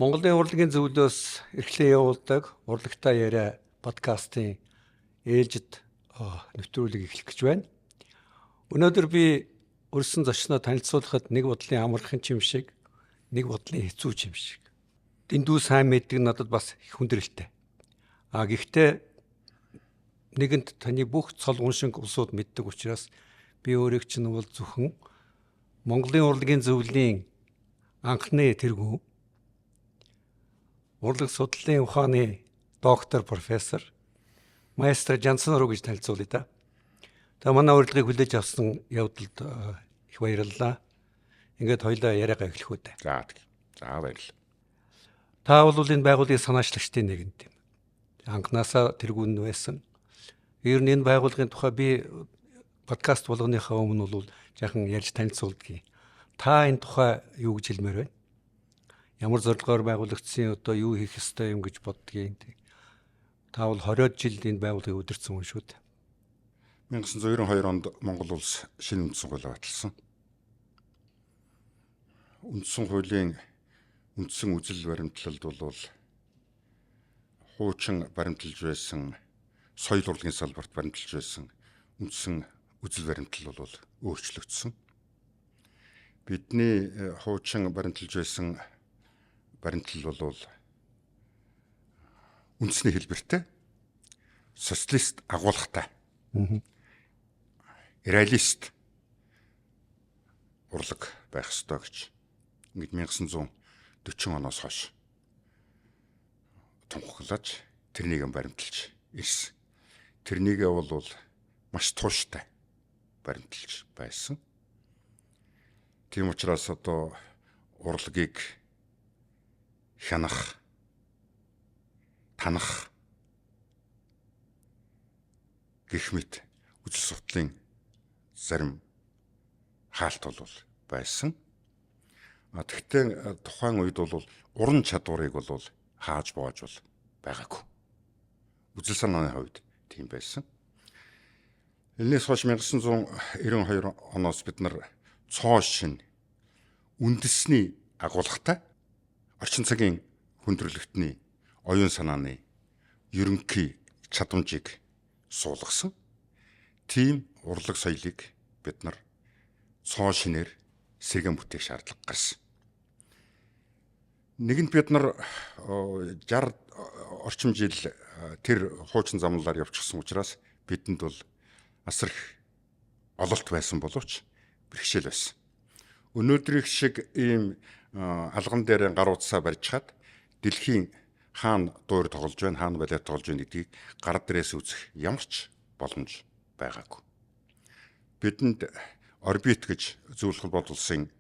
Монголын урлагийн зөвлөлөөс эрхлэн явуулдаг Урлагтай яриа подкастын ээлжид нэвтрүүлэг эхлэх гэж байна. Өнөөдөр би өрсөн зочноо танилцуулахад нэг бодлын амархан юм шиг, нэг бодлын хэцүү юм шиг. Дэндүү сайн мэддэг надад бас их хүндрэлтэй. А гэхдээ нэгэнд таны бүх цол уншинг улсууд мэддэг учраас би өөрийг чинь бол зөвхөн Монголын урлагийн зөвлөлийн анхны тэргүүн, урлаг судлалын ухааны доктор, профессор, маэстро Жансан руу гэж танилцуулъя да. Тэгээ манай урилгыг хүлээж авсан явдалд их баярлалаа. Ингээд хоёлаа яриагаа эхлэх үү дээ. За за баярлалаа. Та бол энэ байгууллагын санаачлагчдын нэгэнт юм. Анхнаасаа тэргүүн байсан. Ер нь энэ байгууллагын тухай би подкаст болгоныхаа өмнө бол жаахан ярьж танилцуулдгийг. Та энэ тухай юу гэж хэлмээр байна? Ямар зорилгоор байгуулагдсан, одоо юу хийх ёстой юм гэж боддгийг. Та бол 20 жил энэ байгууллагыг удирдсан хүн шүү дээ. 1992 онд Монгол улс шинэ үндсэн хуулийг баталсан. Үндсэн хуулийн үндсэн үзэл баримтлалд бол хуучин баримталж байсан соёл урлагийн салбарт баримталж байсан үндсэн үзэл баримтлал бол өөрчлөгдсөн. Бидний хуучин баримталж байсан баримтлал бол үндэсний хэлбэртэй социалист агуулгатай реалист урлаг байх ёстой гэж ингээд 1940 оноос хойш тунхаглаж тэрнийг баримталж ирсэн. Тэрнийгээ бол маш тууштай баримталж байсан. Тийм учраас одоо урлагийг хянах, танах гэх мэт үзэл судлалын зарим хаалт бол байсан. А тэгтээ тухайн үед бол уран чадварыг бол хааж боож бол байгаагүй. Үзэл санааны хувьд тийм байсан. Энэс хойш 1992 оноос бид нар цоо шин үндэсний агуулгатай орчин цагийн хүндрэлтний оюун санааны ерөнхий чадамжийг суулгасан тийм урлаг соёлыг бид нар цоо шинээр сэргэн бүтээх шаардлага гарсан. Нэгэнт бид нар 60 орчим жил тэр хуучин замналаар явчихсан учраас бидэнд бол асар их ололт байсан боловч бэрхшээл байсан. Өнөөдрийнх шиг ийм алган дээр гар утсаа барьж хаад дэлхийн хаана дуур тоглож байна, хаана балет тоглож байна гэдгийг гар дээрээс үзэх ямар ч боломж байгаагүй. Бидэнд орбит гэж зөвлөх холбоот улсын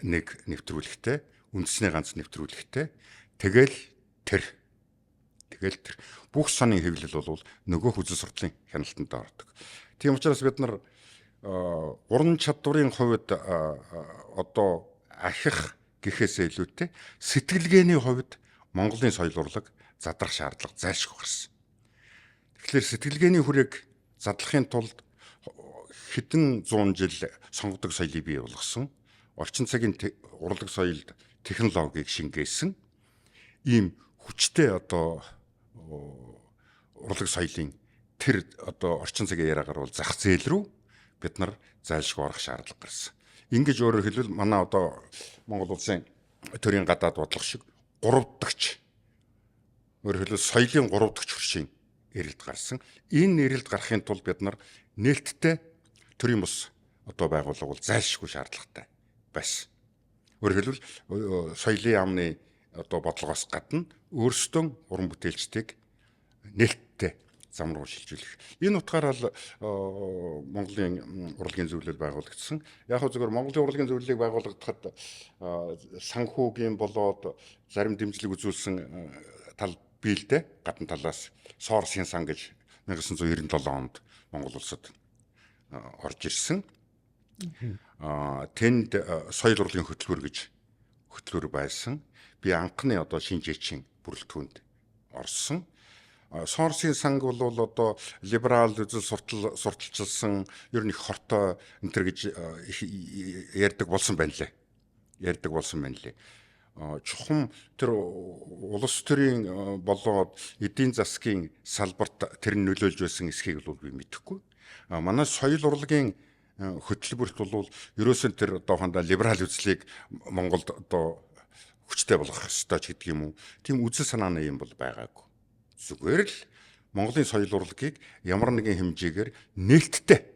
нэг нэвтрүүлэгтэй, үндэсний ганц нэвтрүүлэгтэй. Тэгэл тэр бүх санын хэвлэл бол нөгөө үзэл судлалын хяналтанд ордог. Тийм учраас бид нар уран чадварын хувьд одоо ахих гэхээсээ илүүтэй сэтгэлгээний хувьд Монголын соёл урлаг задрах шаардлага зайлшгүй гарсан. Тэгэхээр сэтгэлгээний хүрээг задлахын тулд хэдэн зуун жил сонгодог соёлыг бий болгосон, орчин цагийн урлаг соёлд технологиг шингээсэн ийм хүчтэй одоо урлаг соёлын тэр одоо орчин цагийн яриагаар бол зах зээл рүү бид нар зайлшгүй орох шаардлага гарсан. Ингэж өөрөөр хэлбэл манай одоо Монгол улсын төрийн гадаад бодлого шиг гурав дахь, өөрөөр хэлбэл соёлын гурав дахь хөршийн эрэлт гарсан. Энэ эрэлт гарахын тулд бид нар нээлттэй төрийн бус одоо байгууллага бол зайлшгүй шаардлагатай байсан. Өөрөөр хэлбэл соёлын яамны одоо бодлогоос гадна өөрсдөө уран бүтээлчдийг нээлттэй зам руу шилжүүлэх. Энэ утгаараа л Монголын урлагийн зөвлөл байгуулагдсан. Яг хөө зөвхөн Монголын урлагийн зөвлөлийг байгуулагдахад санхүүгийн болоод зарим дэмжлэг үзүүлсэн тал бий л дээ. Гадна талаас Сорсын сан гэж 1997 онд Монгол улсад орж ирсэн. Тэнд соёл урлагийн хөтөлбөр гэж хөтөлбөр байсан. Би анхны одоо шинжээчийн бүрэлдэхүүнд орсон. Сорсын санг бол одоо либерал үзэл сурталчилсан ер нь их хортой энэ төр гэж ярьдаг болсон байна лээ. Ярьдаг болсон байна лээ. Чухам тэр улс төрийн болоод эдийн засгийн салбарт тэр нь нөлөөлж байсан эсхийг бол би мэдэхгүй. Манай соёл урлагийн хөтөлбөрт бол ерөөсөн тэр одоо хандаа либерал үзлийг Монголд одоо хүчтэй болгох ёстой ч гэдэг юм уу. Тийм үзэл санааны юм бол байгаагүй. Зүгээр л Монголын соёл урлагийг ямар нэгэн хэмжээгээр нээлттэй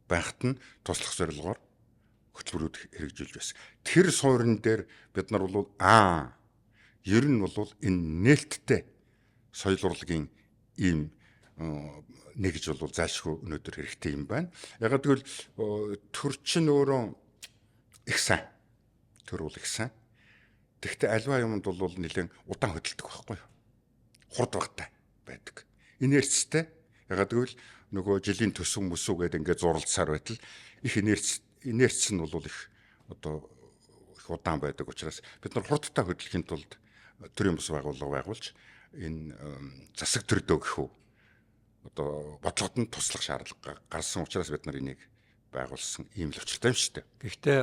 байхад нь туслах зорилгоор хөтөлбөрүүд хэрэгжүүлж байсан. Тэр суурин дээр бид нар бол ер нь бол энэ нээлттэй соёл урлагийн ийм нэгж бол зайлшгүй өнөөдөр хэрэгтэй юм байна. Ягаад гэвэл төр чинь өөрөө их сайн. Төр бол их сайн. Тэгэхдээ альва юмд бол нэлээд удаан хөдөлдөг байхгүй юу? Хурд багтай байдаг. Инерцтэй. Ягаад гэвэл нөгөө жилийн төсөв мөсөө гэдэг ингээд зуралдсаар байтал их инерц нь бол их одоо их удаан байдаг учраас бид нар хурдтай хөдлөхийн тулд төрийн бус байгууллага байгуулж энэ засаг төрдөө гэх үү одоо бодлогод нь туслах шаардлага гарсан учраас бид нар энийг байгуулсан ийм л учиртай юм шүү дээ. Гэхдээ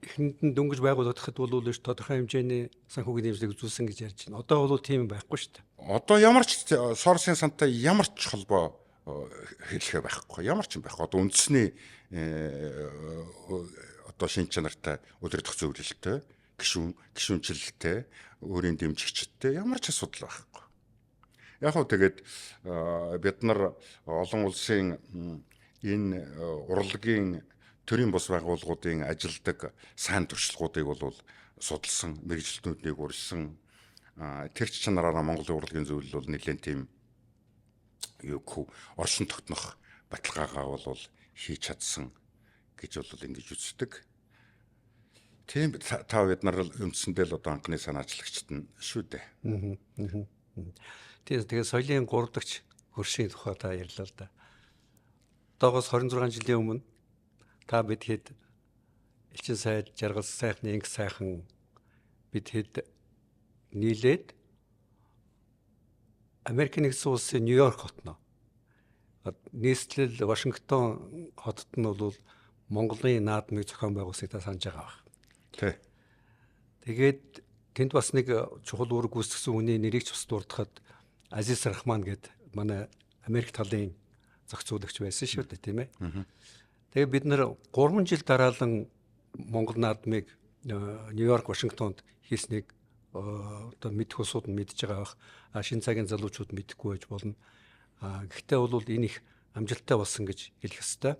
эхэнд нь дөнгөж байгуулагдахад бол тодорхой хэмжээний санхүүгийн дэмжлэг үзүүлсэн гэж ярьж байна. Одоо бол тийм байхгүй шүү дээ. Одоо ямар ч Соросын сантай ямар ч холбоо хэлэхээ байхгүй. Ямар ч юм байхгүй. Одоо үндэсний одоо шин чанартай удирдах зөвлөлттэй, гишүүнчлэлтэй, өөрийн дэмжигчдтэй ямар ч асуудал байхгүй. Яг хөө тэгээд бид нар олон улсын энэ урлагийн төрийн бус байгууллагуудын ажилдаг сайн туршлагуудыг бол судалсан, мэргэжилтнүүднийг урьсан. Тэр ч чанараараа Монголын урлагийн зөвлөл бол нэлээд тийм юу гэх оршин тогтнох баталгаагаа бол хийж чадсан гэж бол ингэж үздэг. Тийм та бид нар үндсэндээ л одоо анхны санаачлагчд нь шүү дээ. Тийм, тэгээ соёлын 3 дахь хөршийн тухай та ярьлаа л да. Одоогоос 26 жилийн өмнө та бид хэд элчин сайд Жаргал сайхны инг сайхан бид хэд нийлээд Америк нэгдсэн улсын Нью-Йорк хотно. Нийслэл Вашингтон хотод нь бол Монголын наадмыг зохион байгуулсныг та санаж байгаа байх. Тий. Тэгээд тэнд бас нэг чухал үүрэг гүйцэтгэсэн хүний нэрийг ч бас дурдахад Азиз Рахман гээд манай Америк талын зохицуулагч байсан шүү дээ, тийм ээ. Тэгээд бид нэр 3 жил дараалан Монгол наадмыг Нью-Йорк, Вашингтонд хийснийг одоо мэдэх улсууд нь мэдж байгаа байх. Шинэ цагийн залуучууд мэдэхгүй байж болно. Гэхдээ бол энэ их амжилттай болсон гэж хэлэх ёстой.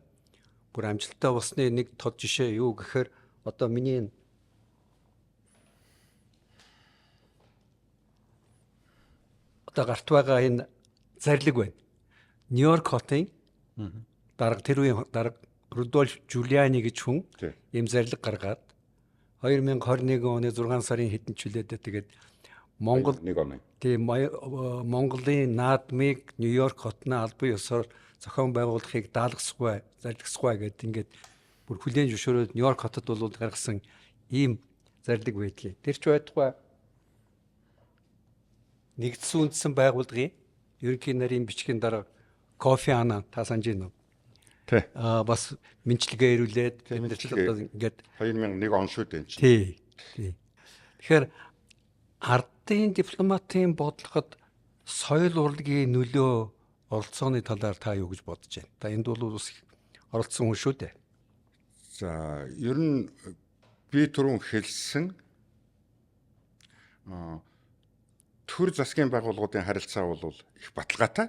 Бүр амжилттай болсны нэг тод жишээ юу гэхээр одоо миний одоо гарт байгаа энэ зарлиг байна. Нью-Йорк хотын дарга, тэр үеийн дарга Рудольф Жулиани гэж хүн ийм зарлиг гаргаад 2021 оны 6 сарын хэдэн ч үлээдээ тэгээд Монгол тийм Монголын наадмыг Нью-Йорк хотноо албан ёсоор зохион байгуулахыг даалгасгүй, зарлигсгүй гэдэг ингээд бүр хүлээн зөвшөөрөөд Нью-Йорк хотод бол гаргасан ийм зарлиг байдгийг. Тэр ч байтугай нэгдсэн үндсэн байгууллагын ерөнхий нарийн бичгийн дарга Кофи Аннан та санаж байна уу? Тий. Бас мэнчилгээ ирүүлээд ингээд 2001 он шүү дээ энэ чинь. Тий. Тий. Тэгэхээр ардын дипломатын бодлогод соёл урлагийн нөлөө оролцооны талаар та юу гэж бодож байна? Та энд бол бас оролцсон хүн шүү дээ. За, ер нь би түрүүн хэлсэн төр засгийн байгууллагуудын харилцаа бол их баталгаатай.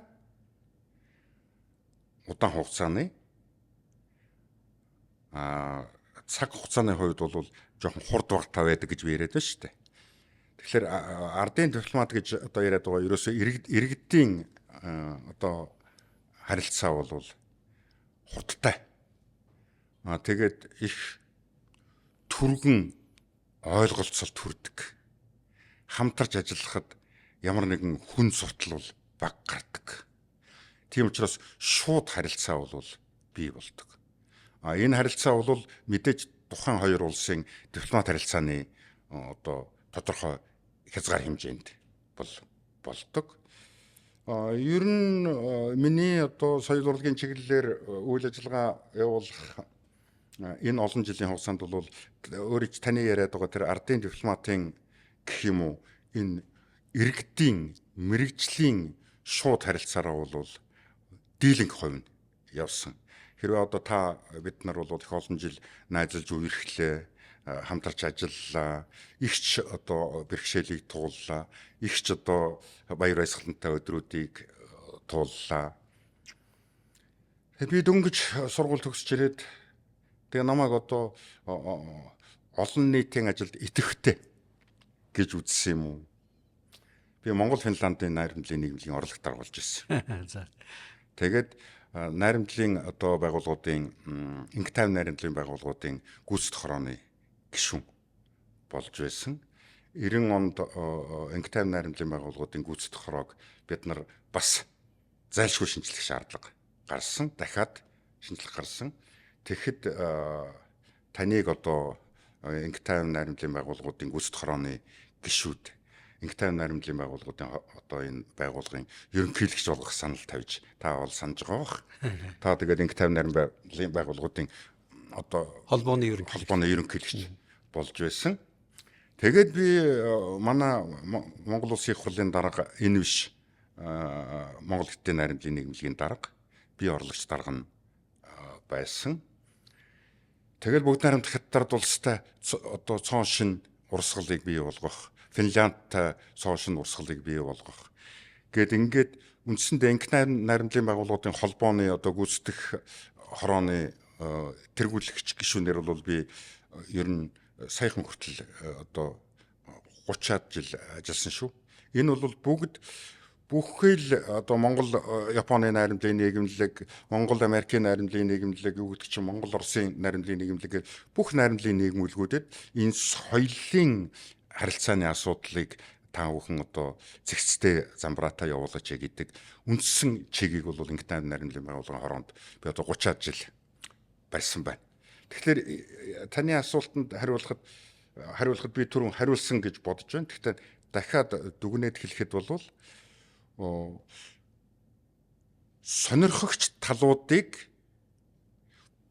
Удаан хугацааны цаг хугацааны хувьд бол жоохон хурд багтаа байдаг гэж би яриад байна шүү дээ. Тэгэхээр ардын дипломат гэж одоо яриад байгаа ерөөсөө иргэдийн одоо харилцаа бол хурдтай. Тэгээд их түргэн ойлголцолд хүрдэг. Хамтарч ажиллахад ямар нэгэн хүн суртал бол баг гардаг. Тийм учраас шууд харилцаа бол бий болдог. Энэ харилцаа бол мэдээж тухайн хоёр улсын дипломат харилцааны одоо тодорхой хязгаар хэмжээнд бол болдог. Ер нь миний одоо соёл урлагийн чиглэлээр үйл ажиллагаа явуулах Энэ олон жилийн хугацаанд бол өөрөө ч таны яриад байгаа тэр ардын дипломатын гэх юм уу, энэ иргэдийн мэрэгжлийн шууд харилцаараа бол дийлэнх хувь нь явсан. Хэрвээ одоо та бид нар бол их олон жил найзалж үерхлээ, хамтарч ажиллалаа, ихч одоо бэрхшээлийг тууллаа, ихч одоо баяр баясгалантай өдрүүдийг тууллаа. Би дөнгөж сургууль төгсөж ирээд тэгээ намайг одоо олон нийтийн ажилд идэвхтэй гэж үзсэн юм уу? Би Монгол Финландын найрамдлын нийгэмлэгийн орлогч дарга болж ирсэн. За. Тэгээд найрамдлын одоо байгууллагуудын инг тайван найрамдлын байгууллагуудын гүйцэтгэх хорооны гишүүн болж байсан. 90 онд инг тайван найрамдлын байгууллагуудын гүйцэтгэх хороог бид нар бас зайлшгүй шинжлэх шаардлага гарсан. Дахиад шинжлэх гарсан. Тэгэхэд таныг одоо инг тайван найрамдлын байгууллагуудын гүйцэтгэх хорооны гишүүд инг тайван найрамдлын байгууллагуудын одоо энэ байгууллагын ерөнхийлөгч болгох санал тавьж та бол санаж байгаа бах. Та тэгээд инг тайван найрамдлын байгууллагуудын одоо холбооны ерөнхийлөгч болж байсан. Тэгээд би манай Монгол Улсын их хурлын дарга энэ биш Монгол Хятадын найрамдлын нийгэмлэгийн дарга, би орлогч дарга нь байсан. Тэгэл бүгд найрамдах хятадд улстай одоо цоон шин урсгалыг бий болгох, Финляндтай цоон шин урсгалыг бий болгох гэд ингээд үндсэндээ инх найрамдлын байгууллагуудын холбооны одоо гүйцэтгэх хорооны тэргүүлэгч гишүүнээр бол би ер нь саяхан хүртэл одоо 30-аад жил ажилласан шүү. Энэ бол бүгд бүхэл одоо Монгол Японы найрамдлын нийгэмлэг, Монгол Америкийн найрамдлын нийгэмлэг, юу гэдэг чинь Монгол Оросын найрамдлын нийгэмлэг бүх найрамдлын нийгэмлэгүүдэд энэ соёлын харилцааны асуудлыг та бүхэн одоо зэгцтэй замбраатай явуулаач гэдэг үндсэн чигийг бол инх тайван найрамдлын байгууллагын хороонд би одоо 30-аад жил барьсан байна. Тэгэхээр таны асуултанд хариулахад би түрүүн хариулсан гэж бодож байна. Гэхдээ дахиад дүгнээд хэлэхэд бол сонирхогч талуудыг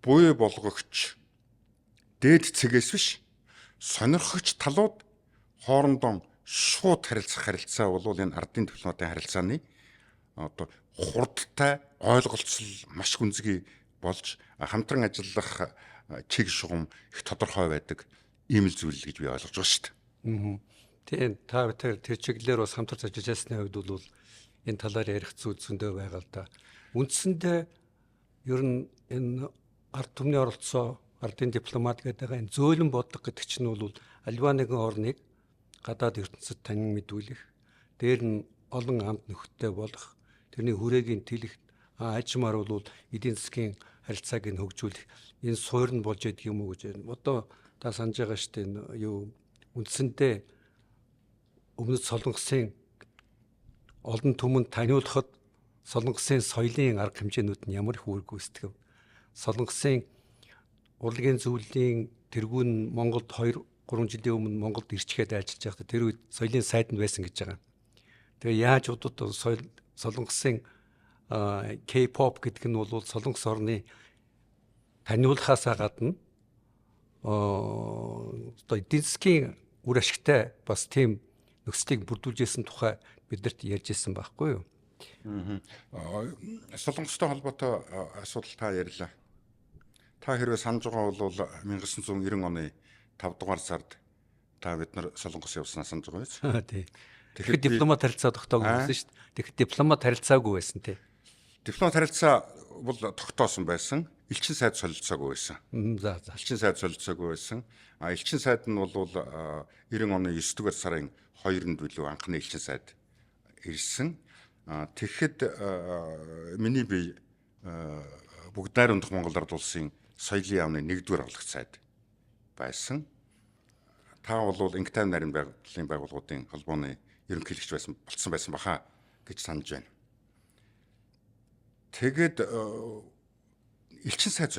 буй болгогч дээд цэгээс биш, сонирхогч талууд хоорондоо шууд харилцах харилцаа бол энэ ардын дипломатын харилцааны одоо хурдтай ойлголцол маш гүнзгий болж хамтран ажиллах чиг шугам их тодорхой байдаг ийм л зүйл гэж би ойлгож байгаа шүү дээ. Тийм, та тэр чиглэлээр бас хамтарч ажиллаж байсны хувьд бол энэ талаар ярих зүйл зөндөө байгаа л да. Үндсэндээ ер нь энэ ард түмний оролцоо, ардын дипломат гэдэг энэ зөөлөн бодлого гэдэг чинь бол альва нэгэн орныг гадаад ертөнцид танин мэдүүлэх, дээр нь олон амт нөхдөд болох, тэрний хүрээгийн тэлэх, аажмаар бол эдийн засгийн харилцааг нь хөгжүүлэх энэ суурь нь болж идэг юм уу гэж байна. Одоо та санаж байгаа шүү дээ, юу үндсэндээ өмнөд Солонгосын олон түмэнд таниулахад Солонгосын соёлын арга хэмжээнүүд нь ямар их үүрэг гүйцэтгэв. Солонгосын урлагийн зөвлөлийн тэргүүн Монголд 2 3 жилийн өмнө Монголд ирчгээд ажиллаж байхдаа тэр үед соёлын сайд нь байсан гэж байгаа. Тэгээ яаж удаад соёл Солонгосын K-pop гэдэг нь бол Солонгос орны таниулахаасаа гадна одоо эдийн засгийн үр ашигтай бас тийм нөхцөлийг бүрдүүлжсэн тухай бидэрт ярьж ирсэн байхгүй юу? Солонгостой холбоотой асуудал та ярьлаа. Та хэрвээ санаж байгаа бол 1990 оны 5 дугаар сард та бид нар Солонгос явснаа санаж байгаа биз? Тий. Тэгэхэд дипломат харилцаа тогтоогүй байсан шүү дээ. Тэгэхэд дипломат харилцаагүй байсан тий. Дипломат харилцаа бол тогтоосон байсан. Элчин сайд солилцоогүй байсан. За за. Элчин сайд солилцоогүй байсан. А элчин сайд нь бол 90 оны 9 дугаар сарын 2-нд билүү анхны элчин сайд ирсэн. Тэгэхэд миний бие бүгд найрамдах Монгол Ард Улсын соёлын яамны 1-р орлогч сайд байсан. Та бол инх тайван найрамдлын байгууллагуудын холбооны ерөнхийлөгч байсан болцсон байсан баха гэж санаж байна. Тэгээд элчин сайд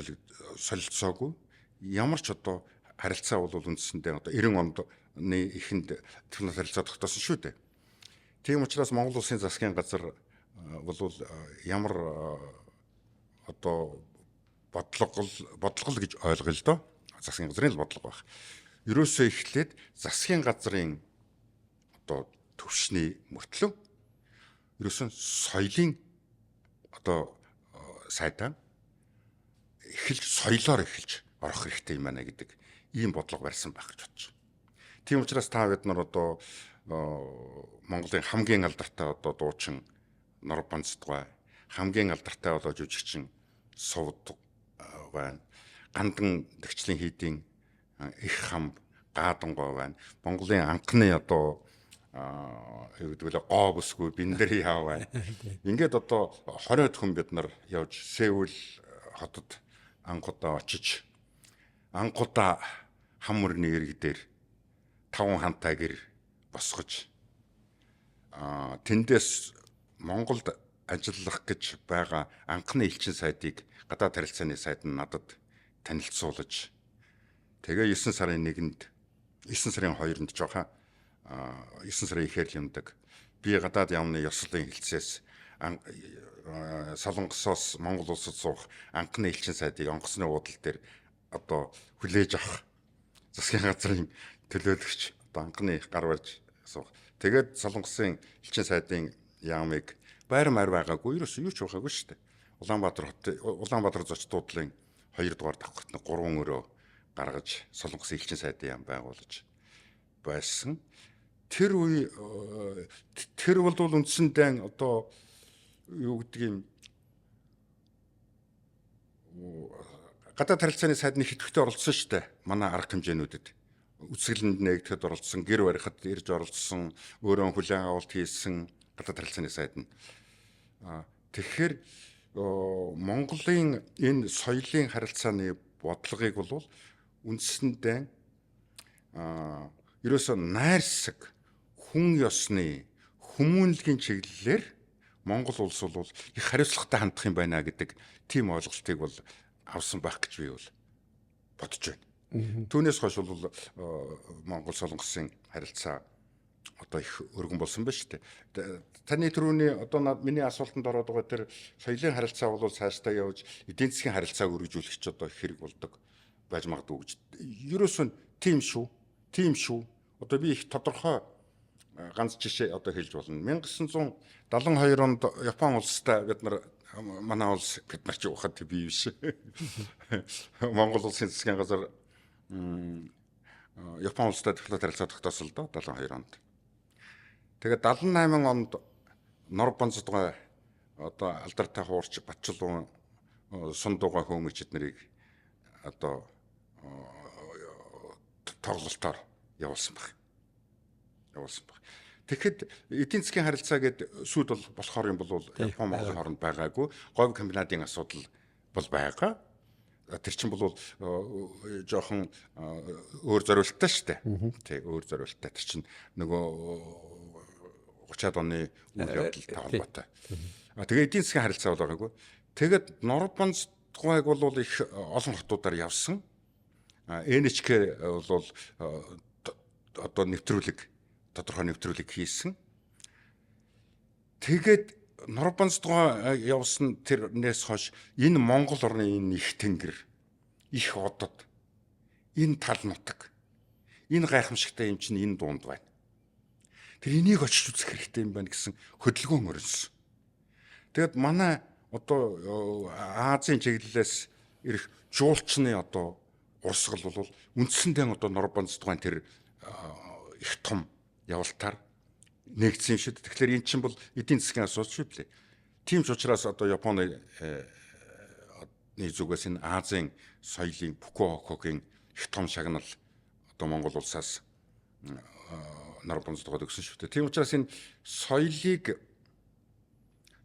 солилцоогүй ямар ч одоо харилцаа бол үндсэндээ одоо 90 онд эхэнд дипломат харилцаа тогтоосон шүү дээ. Тийм учраас Монгол Улсын засгийн газар бол ямар одоо бодлого л гэж ойлгоё л доо. Засгийн газрын л бодлого байх. Ерөөсөө эхлээд засгийн газрын одоо төвшний мөртлөө ерөөсөн соёлын одоо сайдаа эхэлж соёлоор эхэлж орох хэрэгтэй юм байна гэдэг ийм бодлого барьсан байх гэж бодож байна. Тийм учраас та бид нар одоо Монголын хамгийн алдартай одоо дуучин Норбанцдгай, хамгийн алдартай одоо жүжигчин Сувд байна. Гандан дэгчлийн хийдийн их хам Гаадангой байна. Монголын анхны одоо юу гэдэг вэ, гоо бүсгүй Бэндэр яав байна. Ингээд одоо 20 хүн бид нар явж Сеул хотод анхудаа очиж, анхудаа хам мөрний ирэг дээр 5 хантай гэр босгож, тэндээс Монголд ажиллах гэж байгаа анхны элчин сайдыг гадаад харилцааны сайд нь надад танилцуулж, тэгээ 9 сарын 1-нд, 9 сарын 2-нд жоохон 9 сарын ихээр юмдаг. Би гадаад яамны ёслолын хэлцээс Солонгосоос Монгол улсад суух анхны элчин сайдыг онгоцны уудал дээр одоо хүлээж авах засгийн газрын төлөөлөгч одоо анхны гар барьж суух. Тэгээд Солонгосын элчин сайдын яамыг байр маар байгаагүй, ерөөсөө юу ч байгаагүй шүү дээ. Улаанбаатар хот, Улаанбаатар зоч дуудлын 2 дугаар давхарт 3 өрөө гаргаж Солонгосын элчин сайдын яам байгуулж байсан. Тэр үе тэр бол үндсэндээ одоо юу гэдэг юм, гадаад харилцааны сайдны хитвэхтэй оролцсон шүү дээ. Манай арга хэмжээнүүдэд үзэсгэлэнд нэгдэхэд оролцсон, гэр барихад ирж оролцсон, өөрөө хүлээн авалт хийсэн гадаад харилцааны сайд нь. Тэгэхээр Монголын энэ соёлын харилцааны бодлогыг бол үндсэндээ ерөөсөө найрсаг хүн ёсны хүмүүнлэгийн чиглэлээр Монгол улс бол их хариуцлагатай хандах юм байна гэдэг тийм ойлголтыг бол авсан байх гэж би бол бодож байна. Түүнээс хойш бол Монгол Солонгосын харилцаа одоо их өргөн болсон байна шүү дээ. Таны түрүүний одоо миний асуултанд ороод байгаа тэр соёлын харилцаа бол цаашдаа явж эдийн засгийн харилцааг өргөжүүлэх ч одоо хэрэг болдог байж магадгүй гэж. Ерөөсөө тийм шүү. Тийм шүү. Одоо би их тодорхой ганц жишээ одоо хэлж болно. 1972 онд Япон улстай бид нар, манай улс, бид нар ч ухаад би биш. Монгол улсын засгийн газар Япон улстай дипломат харилцаа тогтоосон л доо 72 онд. Тэгээд 78 онд Норбонцдгой одоо алдартай хуурч Батчулуун Сундууга хөөмөч эднэрийг одоо тоглолтоор явуулсан баг. Явуулсан баг. Тэгэхэд эдийн засгийн харилцаа гээд сүд бол болохоор юм бол Япон Монгол хооронд байгаагүй. Говь комбинатын асуудал бол байгаа. Тэр чинь бол жоохон өөр зориулттай шүү дээ. Тий, өөр зориулттай. Тэр чинь нөгөө 30-аад оны үйл явдалтай холбоотой. А тэгээ эдийн засгийн харилцаа бол байгаагүй. Тэгээд Норбонцгойг бол их олон хотуудаар явсан. NHK бол одоо нэвтрүүлэг, тодорхой нэвтрүүлэг хийсэн. Тэгээд Норбонцдгой явсан тэрнээс хойш энэ Монгол орны энэ их тэнгэр, их одод, энэ тал нутаг, энэ гайхамшигтай юм чинь энэ дунд байна. Тэр энийг очиж үзэх хэрэгтэй юм байна гэсэн хөдөлгөөн өрнөсөн. Тэгэд манай одоо Азийн чиглэлээс ирэх жуулчны одоо урсгал бол үндсэндээ одоо Норбонцдгойн тэр их том явалтаар нэгдсэн юм шүү дээ. Тэгэхээр эн чинь бол эдийн засгийн асуудал шүү дээ. Тийм ч учраас одоо Японы зүгээс энэ Азийн соёлын Фукуокагийн их том шагнал одоо Монгол улсаас Норбонцдгойд өгсөн шүү дээ. Тийм учраас энэ соёлыг,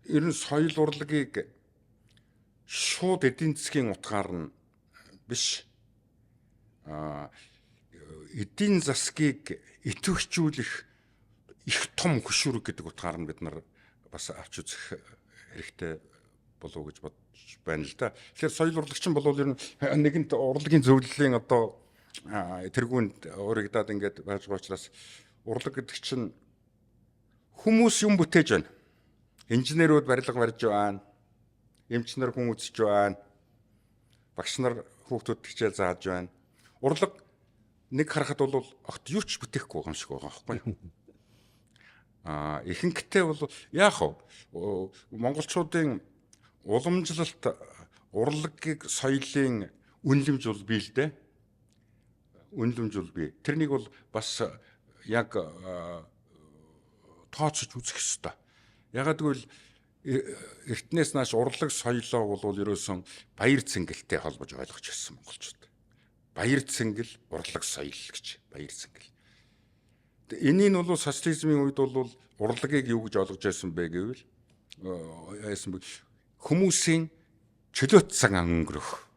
ер нь соёл урлагийг шууд эдийн засгийн утгаар нь биш, эдийн засгийг идэвхжүүлэх их том хөшүүрэг гэдэг утгаар нь бид нар бас авч үзэх хэрэгтэй болов уу гэж бодож байна л да. Тэгэхээр соёл урлагч нь бол ер нь нэгэнт урлагийн зөвлөлийн одоо тэргүүнд урагдаад ингээд байж байгаа учраас урлаг гэдэг чинь хүмүүс юм бүтээж байна. Инженерүүд барилга барьж байна. Эмчнэр хүн үзэж байна. Багш нар хүүхдүүд хичээл зааж байна. Урлаг нэг харахад бол огт юу ч бүтээхгүй байгаа юм шиг байгаа байхгүй юу? Ихэнхдээ бол яах вэ? Монголчуудын уламжлалт урлагийг соёлын үнэлэмж бол бий л дээ. Үнэлэмж бол бий. Тэрнийг бол бас яг тооцож үзэх ёстой. Ягаад гэвэл эртнээс нааш урлаг соёлоо бол ерөөсөн баяр цэнгэлтэй холбож ойлгож ирсэн монголчууд. Баяр цэнгэл, урлаг соёл гэж баяр цэнгэл. Энийг нь бол социализмын үед бол урлагийг юу гэж ойлгож байсан бэ гэвэл яасан бэ? Хүмүүсийн чөлөөт цаг өнгөрөх.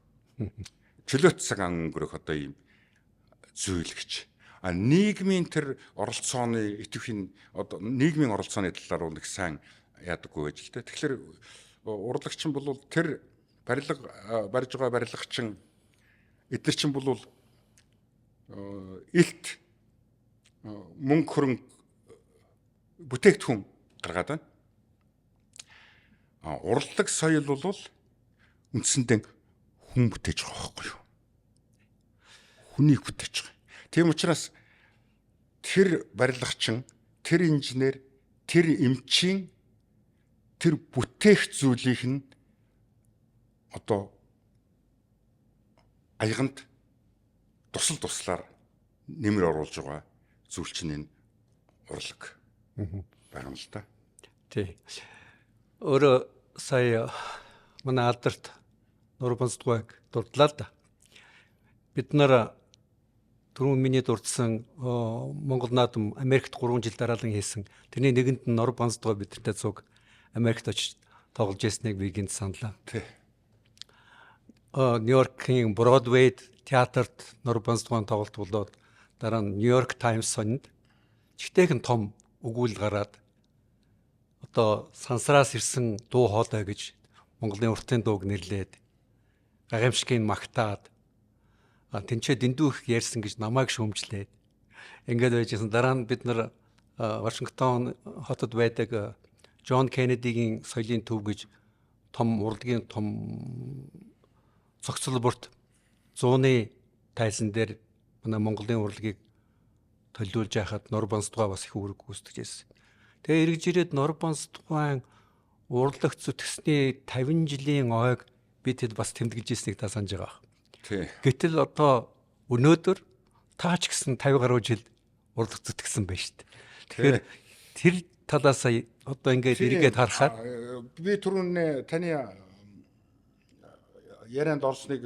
Чөлөөт цаг өнгөрөх одоо ийм зүйл гэж. А нийгмийн тэр оролцооны идэвхийн одоо нийгмийн оролцооны талаар бол их сайн яадаггүй байж л дээ. Тэгэхээр урлагчин бол тэр барилга барьж байгаа барилгачин эдгээр чинь бол элт мөнгө хөрөнгө бүтээгдэхүүн гаргаад байна. А урлаг соёл бол үндсэндээ хүн бүтээж байгаа байхгүй юу? Хүнийг бүтээж байгаа. Тийм учраас тэр барилгачин, тэр инженер, тэр эмчийн тэр бүтээх зүйлийг нь одоо аяганд тусал туслаар нэмэр оруулж байгаа зүйл чинь энэ урлаг байгаа юм л та. Тий. Өөрөө сая манай алдарт Нурбанцдугайг дурдлаа л да. Бид нар түрүүн миний дурдсан Монгол наадам Америкт 3 жил дараалан хийсэн. Тэрний нэгэнд нь Нурбанцдугай бидэнтэй цуг Америкт очиж тоглож ирснийг би гинт саналаа. Тий. Нью-Йоркийн Бродвейд театрт Нурбанцдугайн тоглолт болоод дараа нь Нью-Йорк Таймс сонинд чигтэйхэн том өгүүлэл гараад одоо сансраас ирсэн дуу хоолой гэж Монголын уртын дууг нэрлээд гагамшигыг магтаад тэнцээ дэндүү их ярьсан гэж намайг шүүмжлээд ингээд байжсэн. Дараа нь бид нар Вашингтон хотод байдаг Джон Кеннедигийн соёлын төв гэж том урлагийн том цогцол бүрт зууны тайзан дээр манай Монголын урлагийг төлөөлж яхад Нурбанцдугай бас их үүрэг гүйцэтгэж байсан. Тэгээ эргэж ирээд Нурбанцдугайн урлагт зүтгэсний 50 жилийн ойг би тэд бас тэмдэглэж ирснийг та санаж байгаа. Тий. Гэтэл одоо өнөөдөр та ч гэсэн 50 гаруй жил урлаг зүтгэсэн байна шүү дээ. Тэгэхээр тэр талаас одоо ингээд эргээд харахаар би түрүүн таны ярианд орсныг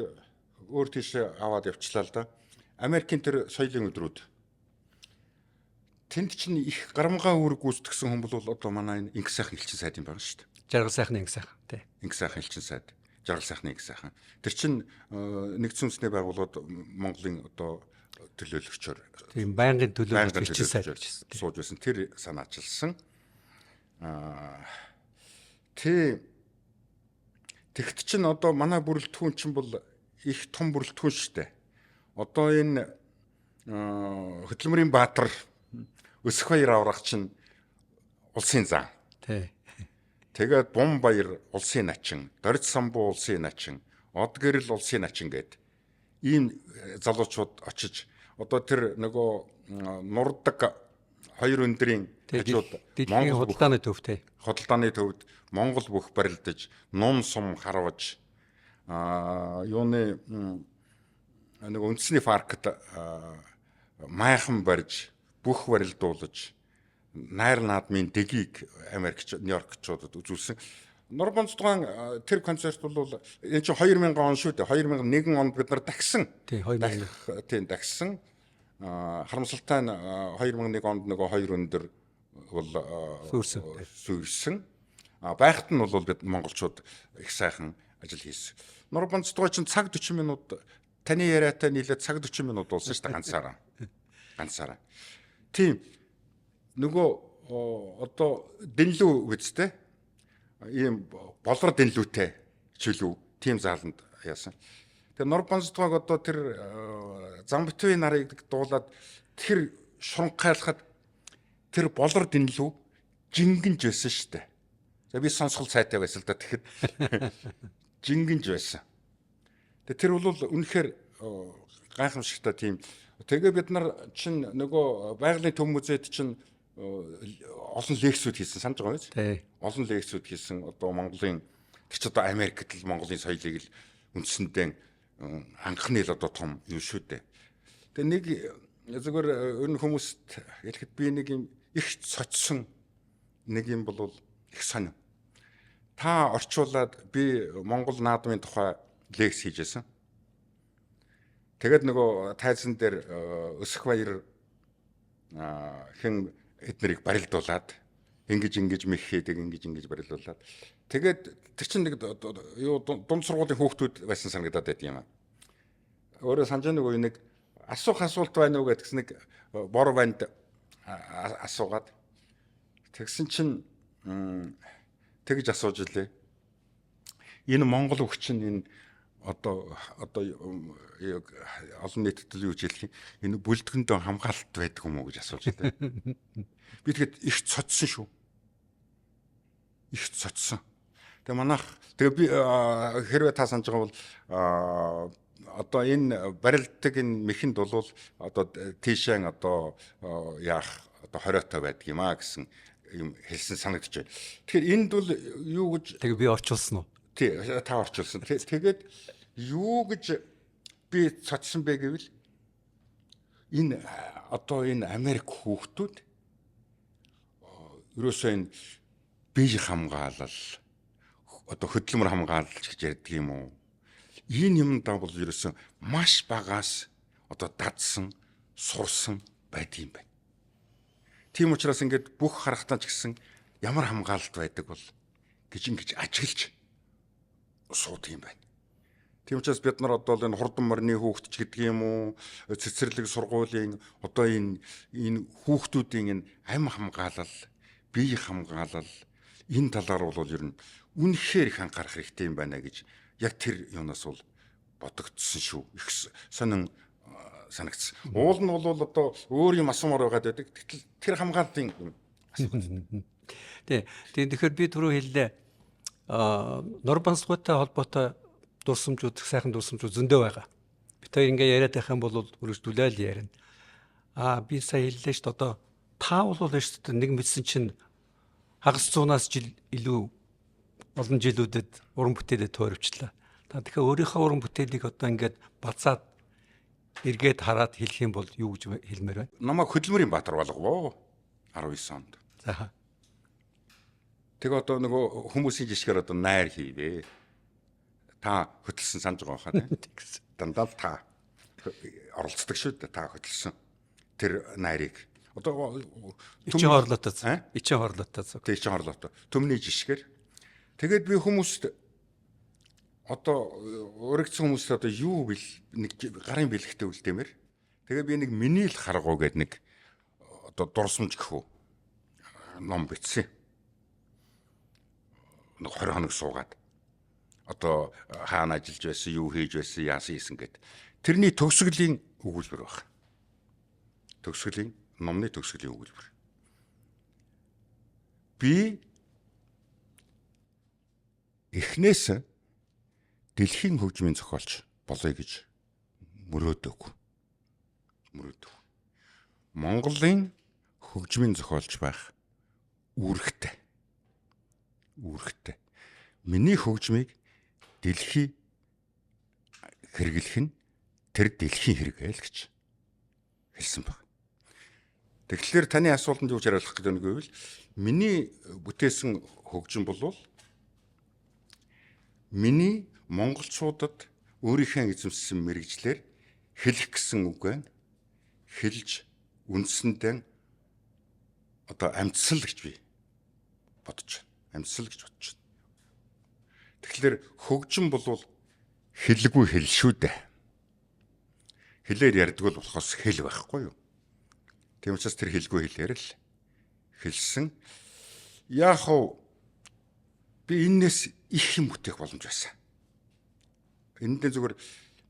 өөр тийш аваад явчлаа л да. Америкийн тэр соёлын өдрүүд тэнд чинь их гарамгаа үүрэг гүйцэтгэсэн хүн бол одоо манай энэ инх сайхан элчин сайд юм байна шүү дээ. Жаргал сайхны инх сайхан тий. Инх сайхан элчин сайд. Жаргал сайхны инх сайхан. Тэр чинь нэгдсэн үндэсний байгууллагууд Монголын одоо төлөөлөгчөөр тийм байнгын төлөөлөгч элчин сайд гэж сууж байсан. Тэр санаачилсан. Тий. Тэгт чинь одоо манай бүрэлдэхүүн чинь бол их том бүрэлдэхүүн шүү дээ. Одоо энэ Хөдөлмөрийн Баатар Өсөх баяр аврах чинь улсын зан. Тий. Тэгээд Бум баяр улсын начин, Дорж самбуу улсын начин, Од гэрэл улсын начин гээд ийм залуучууд очиж одоо тэр нөгөө нурдаг хоёр өндрийн хажууд Монгол худалдааны төв тий. Худалдааны төвд Монгол бүх барилдаж, нум сум харваж юуны нэг үндэсний паркт майхан барьж, бүх барилдуулж найр наадмын дэгийг Америкч, Нью-Йоркчуудад үзүүлсэн. Нурбанцдугаан тэр концерт бол энэ чинь 2000 он шүү дээ. 2001 онд бид нар дахсан. Тий, 2001. Тийм, дахсан. Харамсалтай нь 2001 онд нөгөө хоёр өндөр бол сүйрсэн. Байхад нь бол бид монголчууд их сайхан ажил хийсэн. Нурбанцдугаа чинь цаг 40 минут таны яриатай нийлээд цаг 40 минут болсон шүү дээ ганцаараа. Ганцаараа. Тийм. Нөгөө одоо дэнлүү үсттэй ийм болор дэнлүүтэй чөлөө тийм зааланд яасан. Тэгээ Нурбанцдугааг одоо тэр Замбтвын нарыг дуулаад тэр шуранхайлахад тэр болор дэнлүү жингэнж байсан шүү дээ. За би сонсгол сайтай байсан л да тэгэхэд жингэнж байсан. Тэгээ тэр бол үнэхээр гайхамшигтай тийм. Тэгээ бид нар чинь нөгөө байгалийн төв музейд чинь олон лекцүүд хийсэн санаж байгаа биз? Олон лекцүүд хийсэн. Одоо Монголын тэр ч одоо Америкт л Монголын соёлыг л үндсэндээ анхны л одоо том юм шүү дээ. Тэгээ нэг зүгээр энэ хүмүүст хэлэхэд би нэг юм их цоцсон нэг юм бол их сонь. Та орчуулад би Монгол наадмын тухай лекц хийжсэн. Тэгээд нөгөө тайзан дээр Өсөх баяр хэн эднэрийг барилдуулад ингэж мэх хийдэг, ингэж барилдуулад. Тэгээд тэр чинь нэг юу дунд сургуулийн хүүхдүүд байсан санагдаад байдаг юм аа. Өөрөө санаж нөгөө нэг асуух асуулт байна уу гэдгс нэг бор банд асуугаад тэгсэн чинь тэгж асууж илээ. Энэ Монгол өгч чинь энэ одоо олон нийтэд л юу хэлэх юм энэ бүлдэгэндээ хамгаалалт байдаг юм уу гэж асууж илээ. Би тэгэхэд их цоцсон шүү. Их цоцсон. Тэгээ манайх тэгээ би хэрвээ та санаж байгаа бол одоо энэ барилдаг энэ мэхэнд бол одоо тийшээ одоо яах одоо 20-той байдаг юм а гэсэн юм хэлсэн санагдаж байна. Тэгэхээр энд бол юу гэж тэгээ би орчуулсан уу? Тий, та орчуулсан. Тэгээд юу гэж би цоцсон бэ гэвэл энэ одоо энэ Америк хүүхдүүд ерөөсөө энэ бие хамгаалал одоо хөдөлмөр хамгаалал гэж ярьдаг юм уу? Энэ юмдаа бол ерөөсөө маш багаас одоо дадсан, сурсан байдаг юм байна. Тийм учраас ингээд бүх харахтаа ч гэсэн ямар хамгаалалт байдаг бол гэж ингэж ажиглаж суудаг юм байна. Тийм учраас бид нар одоо энэ хурдан морины хүүхд ч гэдэг юм уу, цэцэрлэг сургуулийн одоо энэ хүүхдүүдийн энэ ам хамгаалал, бие хамгаалал энэ талаар бол ер нь үнэхээр их анхаарах хэрэгтэй юм байна гэж яг тэр юунаас бол бодогдсон шүү. Их сонин санагдсан. Уул нь бол одоо өөр юм асуумаар байгаад байдаг. Гэтэл тэр хамгааллын юм асуулт. Тий. Тэгэхээр би түрүү хэллээ. Норбансгуутай холбоотой дурсамжууд, сайхан дурсамжууд зөндөө байгаа. Бид хоёр ингээ яриад байх юм бол үргэлжлүүлээл ярина. Би сая хэллээ шүү дээ. Одоо та бол шүү дээ нэг мэдсэн чинь хагас зуунаас жил илүү олон жилүүдэд уран бүтээлээ туурвчлаа. Та тэгэхээр өөрийнхөө уран бүтээлийг одоо ингээд бацаад эргээд хараад хэлэх юм бол юу гэж хэлмээр байна? Намайг хөдөлмөрийн баатар болгов 19 онд. За. Тэгээ одоо нөгөө хүмүүсийн жишгээр одоо найр хийвэ. Та хөтөлсөн санаж байгаа хаа тийм. Дандаа л та оролцдог шүү дээ. Та хөтөлсөн тэр найрыг. Одоо ичин хорлоотой. Ичин хорлоотой. Тэг ичин хорлоотой. Төмний жишгээр. Тэгээд би хүмүүст одоо урагцсан хүмүүст одоо юу бил нэг гарын бэлэгтэй үлдээмэр. Тэгээ би нэг миний л харгуу гэд нэг одоо дурсамж гэх үү ном бичсэн. Нэг 20 хоног суугаад одоо хаана ажиллаж байсан, юу хийж байсан, яасан хийсэн гэд. Тэрний төгсгөлийн өгүүлбэр баг. Төгсгөлийн номны төгсгөлийн өгүүлбэр. Би эхнээс дэлхийн хөгжмийн зохиолч болъё гэж мөрөөдөг. Мөрөөдөг. Монголын хөгжмийн зохиолч байх үүрэгтэй. Үүрэгтэй. Миний хөгжмийг дэлхий хэрэглэх нь тэр дэлхийн хэрэг л гэж хэлсэн баг. Тэгэхээр таны асуултанд юу хариулах гэдэг нь гэвэл миний бүтээсэн хөгжим болвол миний монголчуудад өөрийнхөө эзэмшсэн мэргэжлээр хэлэх гэсэн үг байна. Хэлж үндсэндээ одоо амьдсан л гэж би бодож байна. Амьдсан л гэж бодож байна. Тэгэхээр хөгжим болвол хэлгүй хэл шүү дээ. Хэлээр ярьдаг бол болохоос хэл байхгүй юу? Тийм учраас тэр хэлгүй хэлээр л хэлсэн. Яг хав би энэс их юм бүтээх боломж байсан. Энэндээ зүгээр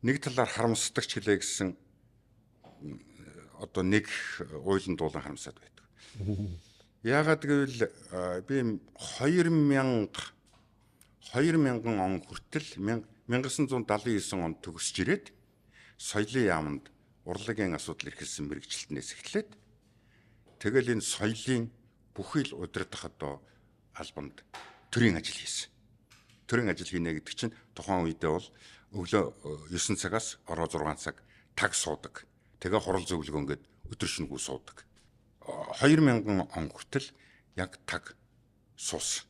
нэг талаар харамсдаг ч гэлээ гэсэн одоо нэг уйлан дуулан харамсаад байдаг. Яагаад гэвэл би 2000 он хүртэл 1979 онд төгсөж ирээд соёлын яамд урлагийн асуудал эрхэлсэн мэргэжилтнээс эхлээд тэгэл энэ соёлын бүхий л удирдах одоо албанд төрийн ажил хийсэн. Төрийн ажил хийнэ гэдэг чинь тухайн үедээ бол өглөө 9 цагаас орой 6 цаг таг суудаг. Тэгээ хурал зөвлөгөө ингээд өдөр шөнөгүй суудаг. 2000 он хүртэл яг таг суусан.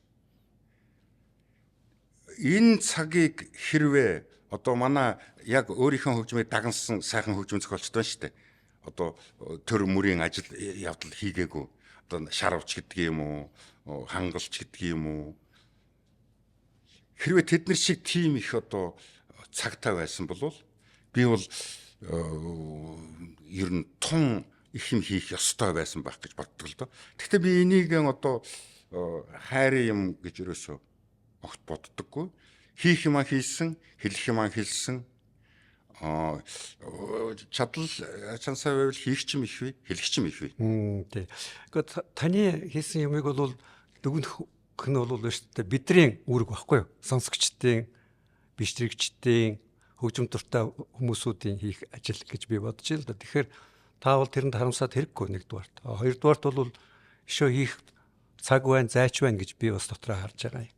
Энэ цагийг хэрвээ одоо манай яг өөрийнхөө хөгжмийг дагнсан сайхан хөгжмөн зохиолчтой байна шүү дээ. Одоо төр мөрийн ажил явдал хийгээгүй. Одоо шаравч гэдэг юм уу, хангалч гэдэг юм уу. Хэрвээ тэд нар шиг тийм их одоо цагтаа байсан бол би бол ер нь тун их юм хийх ёстой байсан байх гэж боддог л доо. Гэхдээ би энийг одоо хайрын юм гэж ерөөсөө огт боддоггүй. Хийх юмаа хийсэн, хэлэх юмаа хэлсэн. Чадал чансаа байвал хийх ч юм их вэ, хэлэх ч юм их вэ. Тий. Гэхдээ таны хийсэн юмыг бол дүгнэх нь бол шүү дээ бидний үүрэг байхгүй юу? Сонсогчдын, бичлэгчдийн, хөгжим дуртай хүмүүсүүдийн хийх ажил гэж би бодож байна л да. Тэгэхээр та бол тэрэнд харамсаад хэрэггүй нэгдүгээрт. Хоёрдугаарт бол ишөө хийх цаг байна, зайч байна гэж би бас дотроо харж байгаа юм.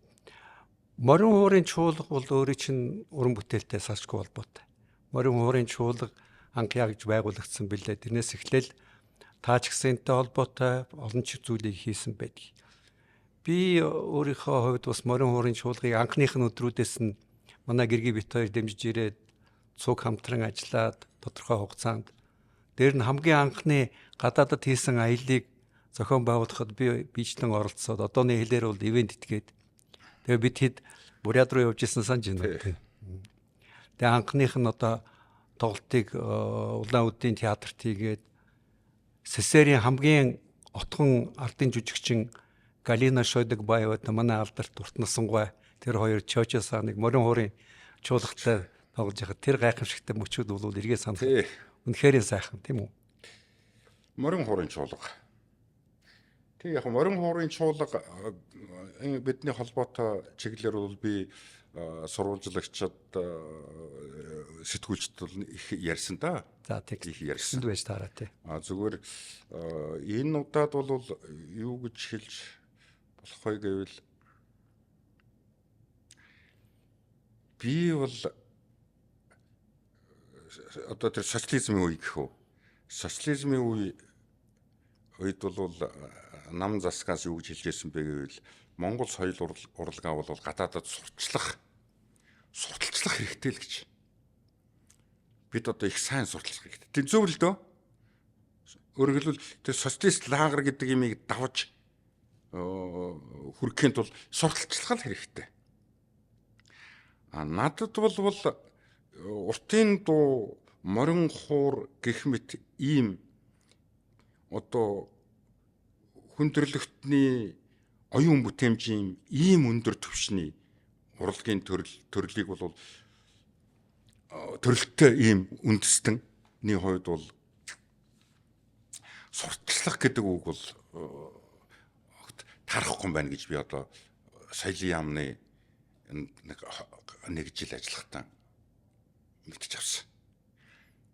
Морин хуурын чуулга бол өөрийн чинь уран бүтээлтэй салшгүй холбоотой. Морин хуурын чуулга анх яг байгуулагдсан билээ. Тэрнээс эхлээл та ч гэсэн энэтэй холбоотой олон ч зүйлийг хийсэн байдаг. Би өөрийнхөө хувьд бас морин хуурын чуулгыг анхных нь өдрүүдээс нь манай гэргий бит хоёр дэмжиж ирээд цуг хамтран ажиллаад тодорхой хугацаанд дээр нь хамгийн анхны гадаадад хийсэн аяллыг зохион байгуулахад би бичлэн оролцоод одооны хэлээр бол ивент итгээд тэгээ бид хэд Бурят руу явж исэн санаж байна. Тэгээ анхных нь одоо тоглолтыг Улаан-Үдийн театрт хийгээд СССР-ийн хамгийн отхон ардын жүжигчин Галина Шойдогбаева манай алдарт урт насангуй тэр хоёр Чочосаныг морин хуурын чуулгатай тоглож байхад тэр гайхамшигтай мөчүүд бол эргээ санах. Үнэхээр сайхан тийм үү? Морин хуурын чуулга. Тэг яг морин хуурын чуулга бидний холбоотой чиглэлээр бол би сурвалжлагчид сэтгүүлчд бол их ярьсан да. За тэг их ярьсан байж таараа тий. А зүгээр энэ удаад бол юу гэж хэлж болох вэ гэвэл би бол одоо тэр социализмын үе гэх үү. Социализмын үед бол нам засгаас юу гэж хэлжсэн бэ гэвэл Монгол соёл урлагаа бол гадаадад сурталчлах хэрэгтэй л гэж. Бид одоо их сайн сурталчлах хэрэгтэй. Тэр зөв л дөө. Өөрөөр хэлбэл тэр социалист лагер гэдэг имийг давж хүргэхийн тулд сурталчлах л хэрэгтэй. А надад бол уртын дуу, морин хуур гэх мэт ийм одоо хүндрэлтний оюун бүтээмжийн ийм өндөр түвшний урлагийн төрлийг бол төрөлттэй ийм үндэстэний хувьд бол сурталчлах гэдэг үг бол тарахгүй байна гэж би одоо соёлын яамны нэг жил ажиллахдаа мэдчих авсан.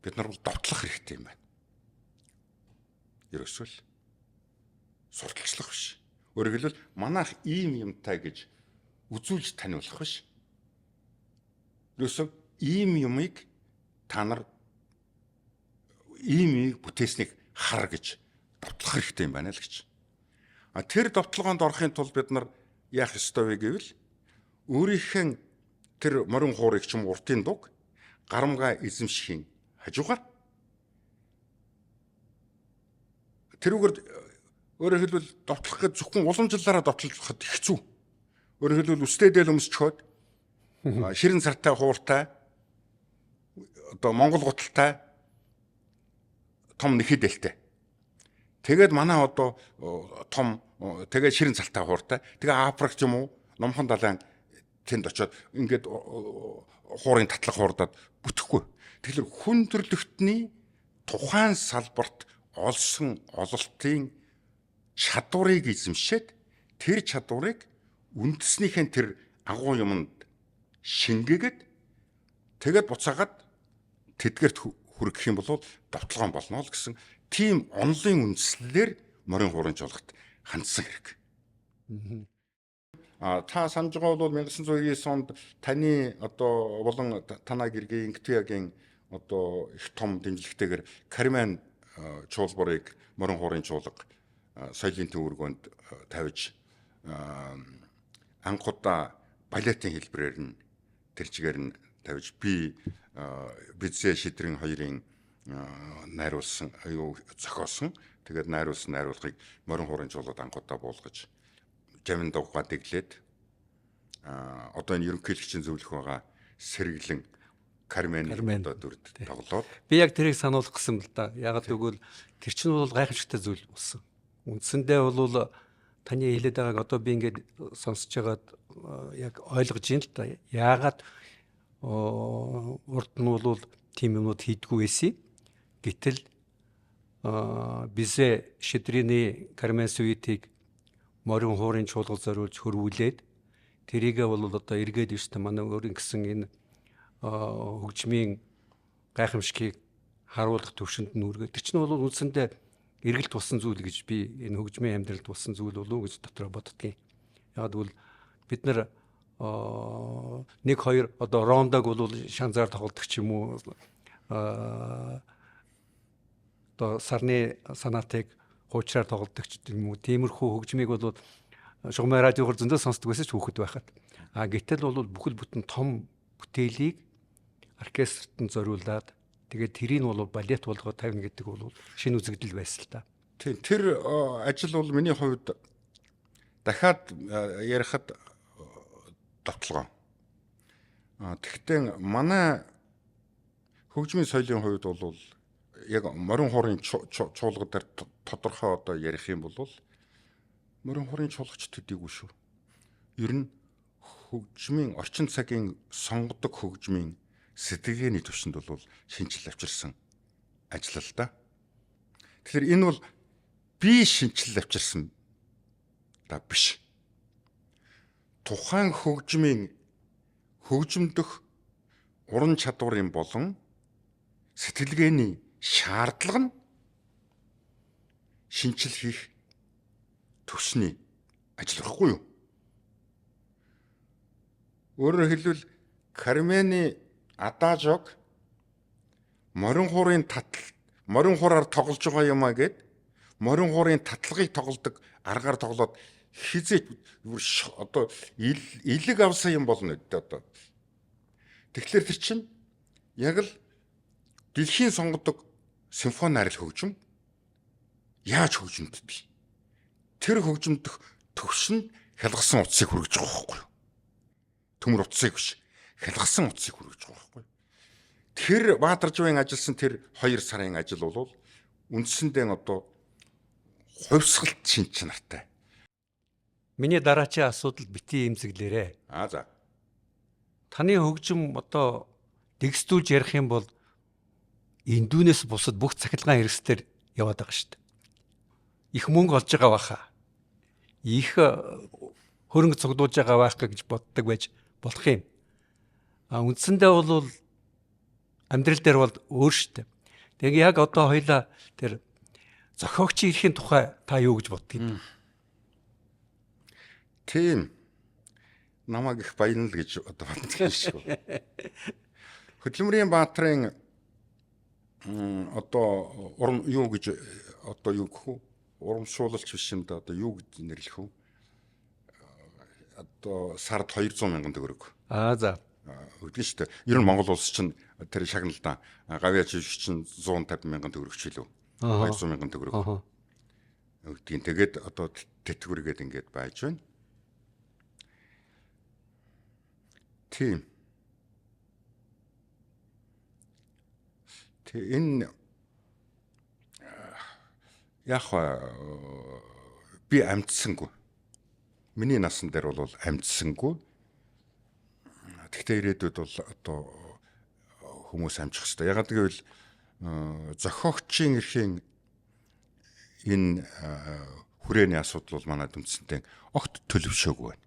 Бид нар бол довтлох хэрэгтэй юм байна. Ерөөсөө л сурталчлах биш. Өөрөөр хэлбэл манайх ийм юмтай гэж үзүүлж таниулах биш. Ерөөсөө ийм юмыг та нар ийм юмыг бүтээснийг хар гэж довтлох хэрэгтэй юм байна л гэж. А тэр довтлогоонд орохын тулд бид нар яах ёстой вэ гэвэл өөрийнх нь тэр морин хуурыг ч юм уртын дуг гарамгаа эзэмшихийн хажуугаар тэрүүгээр өөрөөр хэлбэл довтлох гэж зөвхөн уламжлалаараа довтлоход хэцүү. Өөрөөр хэлбэл үстэй дээл өмсчхөөд ширэн сартай хууртай одоо монгол гуталтай том нэхэд дэлтэй. Тэгээд манай одоо том тэгээд ширэн цалтай хууртай. Тэгээ Африк ч юм уу номхон далайн тэнд очиод ингээд хуурын татлаг хуурдаад бүтэхгүй. Тэгэхээр хүн төрлөختний тухайн салбарт олсон ололтын чадварыг эзэмшээд тэр чадварыг үндэснийхэн тэр агуу юмд шингээгээд Тэгээд буцаагаад тэдгэрт хүргэх юм бол давталгаан болно л гэсэн тийм онолын үндслэлээр морин хуурын чуулгад хандсан хэрэг. Та санаж байгаа бол 1999 онд таны одоо болон танаа гэргийн Инктуягийн одоо их том дэмжлэгтэйгээр Кармен чуулбарыг морин хуурын чуулга соёлын төвөргөнд тавьж анхудаа балетын хэлбэрээр нь тэр чигээр нь тавьж би Бизэ Шидрэн хоёрын найруулсан юу зохиосон. Тэгээд найруулсан найруулгыг морин хуурын чуулгад анхудаа буулгаж жамин дугуйгаа дэглээд одоо энэ ерөнхийлөгчийн зөвлөх байгаа сэргэлэн Кармен одоо дүрд тоглоод би яг тэрийг сануулах гэсэн л да. Ягаад гэвэл тэр чинь бол гайхамшигтай зүйл болсон. Үндсэндээ бол таны хэлээд байгааг одоо би ингээд сонсож байгаад яг ойлгож байна л да. Яагаад урд нь бол тийм юмнууд хийдгүү байсан. Гэтэл Бизе Шидрины Кармен Суитийг морин хуурын чуулга зориулж хөрвүүлээд тэрийгээ бол одоо эргээд ирсэн манай өөрийн гэсэн энэ хөгжмийн гайхамшигыг харуулах төвшөнд нь үргээ. Тэр чинь бол үндсэндээ эргэлт болсон зүйл гэж би энэ хөгжмийн амьдралд болсон зүйл болов уу гэж дотроо боддгийн. Яг гэвэл бид нар нэг хоёр одоо рондог бол шанзаар тоглодог ч юм уу одоо сарны санаатыг хуучраар тоглодог ч юм уу тиймэрхүү хөгжмийг бол шугамын радиогоор зөндөө сонсдог байсан ч хүүхэд байхад. А гэтэл бол бүхэл бүтэн том бүтээлийг оркестрт нь зориулаад тэгээд тэрийг бол балет болгоод тавина гэдэг бол шинэ үзэгдэл байсан л та. Тийм, тэр ажил бол миний хувьд дахиад ярихад давталгаа. Тэгтээ манай хөгжмийн соёлын хувьд бол яг морин хуурын чуулга дээр тодорхой одоо ярих юм бол морин хуурын чуулгач төдийгүй шүү. Ер нь хөгжмийн орчин цагийн сонгодог хөгжмийн сэтгэлгээний түвшинд бол шинжил авчирсан ажил л да. Тэгэхээр энэ бол би шинжил авчирсан да биш. Тухайн хөгжмийн хөгжмдөх уран чадварын болон сэтгэлгээний шаардлага нь шинжил хийх түвшний ажил байхгүй юу? Өөрөөр хэлбэл Кармени Адажог морин хуурын татал морин хуураар тоглож байгаа юм а гэд морин хуурын татлагыг тоглодог аргаар тоглоод хизээч одоо илэг авсан юм болно гэдэг одоо. Тэгэхээр тэр чинь яг л дэлхийн сонгодог симфони арил хөгжим яаж хөгжимддөг? Тэр хөгжимдөх төвшин хялгасан утсыг хүргэж байгаа байхгүй юу? Төмөр утсыг биш, хялгасан утсыг хүргэж байгаа байхгүй юу? Тэр Баатарживын ажилласан тэр 2 сарын ажил бол үндсэндээ одоо хувьсгалт шинж чанартай. Миний дараачийн асуудал бити эмзэглээрэ. Аа за. Таны хөгжим одоо дэгсдүүлж ярих юм бол эндүүнээс бусад бүх цахилгаан хэрэгслээр яваад байгаа шүү дээ. Их мөнгө олж байгаа баха. Их хөрөнгө цуглуулж байгаа байх гэж боддог байж болох юм. А үндсэндээ бол амьдрал дээр бол өөр шүү дээ. Тэгээ яг одоо хоёлаа тэр зохиогчийн эрхийн тухай та юу гэж боддгийг? Тийм. Намайг их баянал гэж одоо боддог юм шиг. Хөдөлмөрийн Баатрын одоо урам юу гэж одоо юу гэх вэ? Урамшуулалч биш юм да одоо юу гэж нэрлэх вэ? Одоо сард 200 мянган төгрөг. Аа за. Өгдөн шүү дээ. Ер нь Монгол улс чинь тэр шагналдаа гавьяа жишг чинь 150 мянган төгрөг ч илүү. 200 мянган төгрөг. Өгдгийн. Тэгээд одоо тэтгэвргээд ингээд байж байна. Тийм. Тэг энэ яг би амжсангүй. Миний насан дээр бол амжсангүй. Тэгтээ ирээдүйд бол одоо хүмүүс амжих хэрэгтэй. Ягаад гэвэл зохиогчийн эрхийн энэ хүрээний асуудал бол манай дүнцэнтэй огт төлөвшөөгүй байна.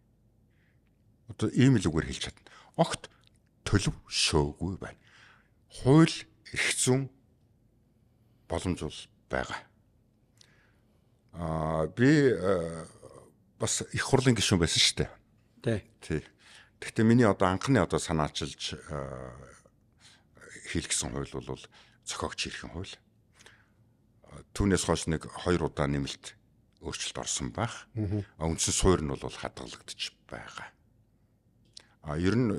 Одоо ийм л үгээр хэлж чадна. Огт төлөвшөөгүй байна. Хууль эрх зүйн боломж бол байгаа. Би бас их хурлын гишүүн байсан шүү дээ. Тий. Тий. Гэхдээ миний одоо анхны одоо санаачилж хийлгэсэн хууль бол зохиогч эрхийн хууль. Түүнээс хойш нэг 2 удаа нэмэлт өөрчлөлт орсон байх. Үндсэн суурь нь бол хадгалагдчих байгаа. Ер нь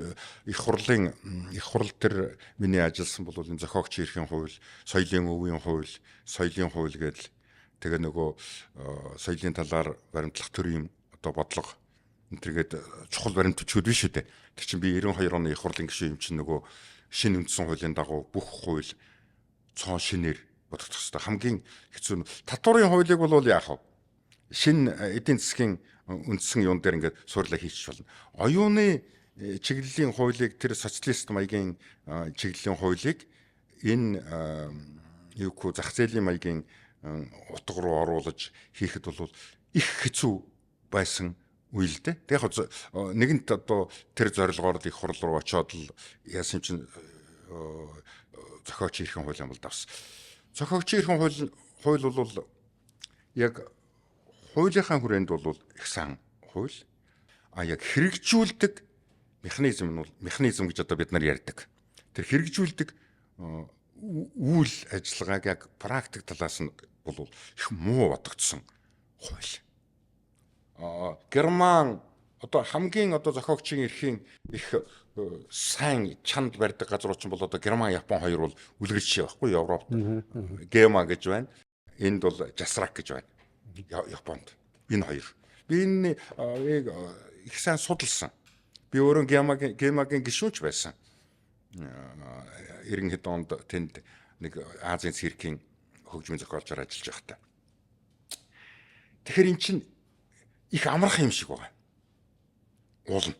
их хурлын их хурл төр миний ажилласан бол энэ зохиогч эрхийн хууль, соёлын өвийн хууль, соёлын хууль гэдэл тэгээ нөгөө соёлын талаар баримтлах төрийн одоо бодлого энэ төргээд чухал баримт бичгүүд биш үү дээ. Тэр чинь би 92 оны их хурлын гишүүн юм чинь нөгөө шинэ үндсэн хуулийн дагуу бүх хууль цоо шинээр бодогдох хэвээр. Хамгийн хэцүү нь татварын хуулийг бол яах вэ? Шинэ эдийн засгийн үндсэн юун дээр ингээд суурлаа хийчих болно. Оюуны чиглэлийн хуулийг тэр социалист маягийн чиглэлийн хуулийг энэ юугүй зах зээлийн маягийн утга руу оруулаж хийхэд бол их хэцүү байсан үе л дээ. Тэг яг нэгэнт одоо тэр зорилгоор л их хурл руу очиод л яасан чинь зохиогч эрхийн хууль юм бол давсан. Зохиогч эрхийн хууль бол яг хуулийнхаа хүрээнд бол их сан хууль. А яг хэрэгжүүлдэг механизм нь бол механизм гэж одоо бид нар ярьдаг. Тэр хэрэгжүүлдэг үйл ажиллагааг яг практик талаас нь бол их муу бодогдсон хууль. Герман одоо хамгийн одоо зохиогчийн эрхийн их сайн чанд барьдаг газрууд ч бол одоо Герман, Япон хоёр бол үлгэр жишээ байхгүй Европт. Гема гэж байна. Энд бол Жасрак гэж байна. Японд. Энэ хоёр. Би энэ их сайн судалсан. Би өөрөө Гемагийн гишүүнч байсан. 90 хэд онд тэнд нэг Азийн циркийн хөгжмийн зохиолчоор ажиллаж байхдаа. Тэгэхээр эн чинь их амархан юм шиг байгаа. Уулна.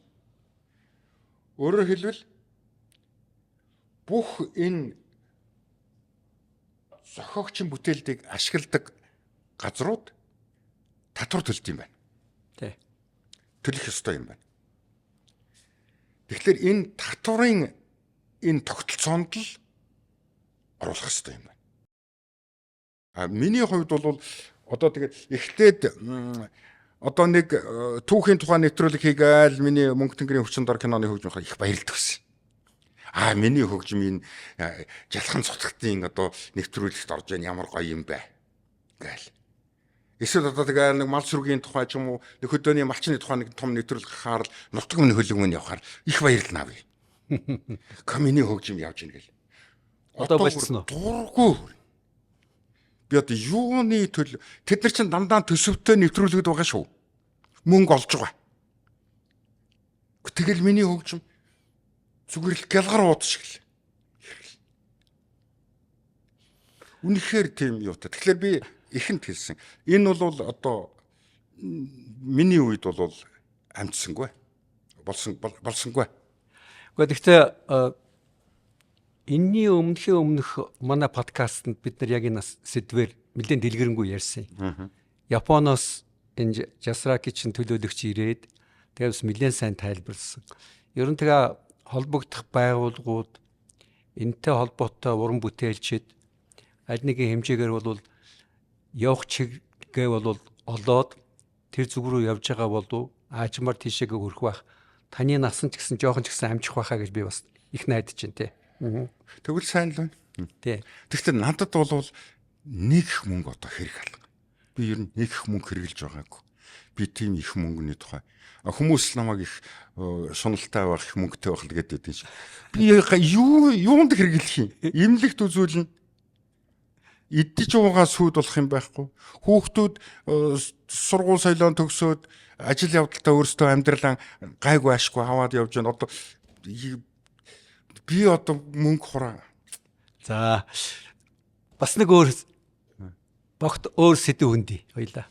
Өөрөөр хэлбэл бүх энэ зохиогчийн бүтээлдийг ашигладаг газрууд татвар төлдөг юм байна. Тий. Төлөх ёстой юм байна. Тэгэхээр энэ татварын энэ тогтолцоонд л оруулах ёстой юм байна. А миний хувьд бол одоо тэгээд эхлээд одоо нэг түүхийн тухай нэвтрүүлэг хийгээл миний мөнгө тэнгэрийн хүчин дор киноны хөгжим их баярлдаг байсан. А миний хөгжим энэ жалхан цутгтын одоо нэвтрүүлэгт орж яана ямар гоё юм бэ гээл. Эсвэл одоо тэгээ нэг мал сүргийн тухай ч юм уу нэг хөдөөний малчны тухай нэг том нэвтрүүлэг хахаар л нутаг минь хөлөг минь явахаар их баярлнаа би. Миний хөгжим явж ийн гэл. Одоо болцсон уу? Дургүй. Би одоо юуны төл тэд нар чинь дандаа төсөвтэй нэвтрүүлэгд байгаа шүү. Мөнгө олж байгаа. Тэгэл миний хөгжим зүгээр л гялгар ууд шиг л. Үнэхээр тийм юутай. Тэгэхээр би ихэнд хэлсэн. Энэ бол одоо миний үед бол амжсангүй. Болсонгүй. Гэхдээ гэхдээ энэний өмнөх манай подкастт бид нар яг энэ сэдвээр нэлээд дэлгэрэнгүй ярьсан. Японоос энэ Жасраки чинь төлөөлөгч ирээд тэгээ бас нэлээд сайн тайлбарлсан. Ер нь тэгээ холбогдох байгууллагууд энэтэй холбоотой уран бүтээлчид аль нэгэн хэмжээгээр бол явах чигээ бол олоод тэр зүг рүү явж байгаа болов аажмаар тийшээгээ хүрэх байх. Таны насан ч гэсэн жоохон ч гэсэн амжих байхаа гэж би бас их найдаж байна те. Тэгвэл сайн л байна. Тий. Тэгэхдээ надад бол нэг их мөнгө одоо хэрэг алга. Би ер нь нэг их мөнгө хэрэглэж байгаагүй. Би тийм их мөнгөний тухай. Хүмүүс намайг их шуналтай байх, их мөнгөтэй байх л гэдэг юм шиг. Би юунд хэрэглэх юм? Имлэгт үзүүлнэ. Идэж уугаа сүйд болох юм байхгүй. Хүүхдүүд сургууль соёлоо төгсөөд ажил явдалтаа өөрсдөө амьдралаа гайгүй ашгүй аваад явж байна. Одоо би одоо мөнгө хураа. За бас нэг өөр богт өөр сэдв хөндий хоёлаа.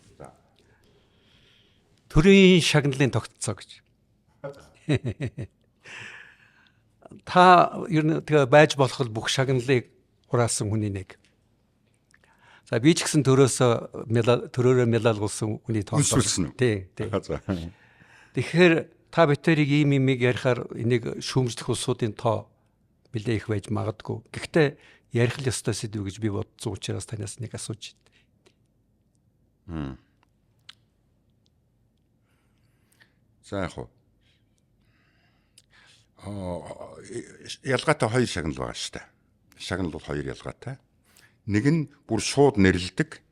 Төрийн шагналын тогтолцоо гэж. Та ер нь тэгээ байж болох бүх шагналыг хураасан хүний нэг. За би ч гэсэн төрөөрөө мелалгуулсан хүний тоон. Үнсүүлсэн үү? Тий, тий. Тэгэхээр Та битэрийг ийм имийг ярихаар энийг шүүмжлэх улсуудын тоо нэлээ их байж магадгүй. Гэхдээ ярих л ёстой сэдв гэж би бодсон учраас танаас нэг асууж байна. За яг хуу. Ялгаатай хоёр шагнал байгаа шүү дээ. Шагнал бол хоёр ялгаатай. Нэг нь бүр шууд нэрлэдэг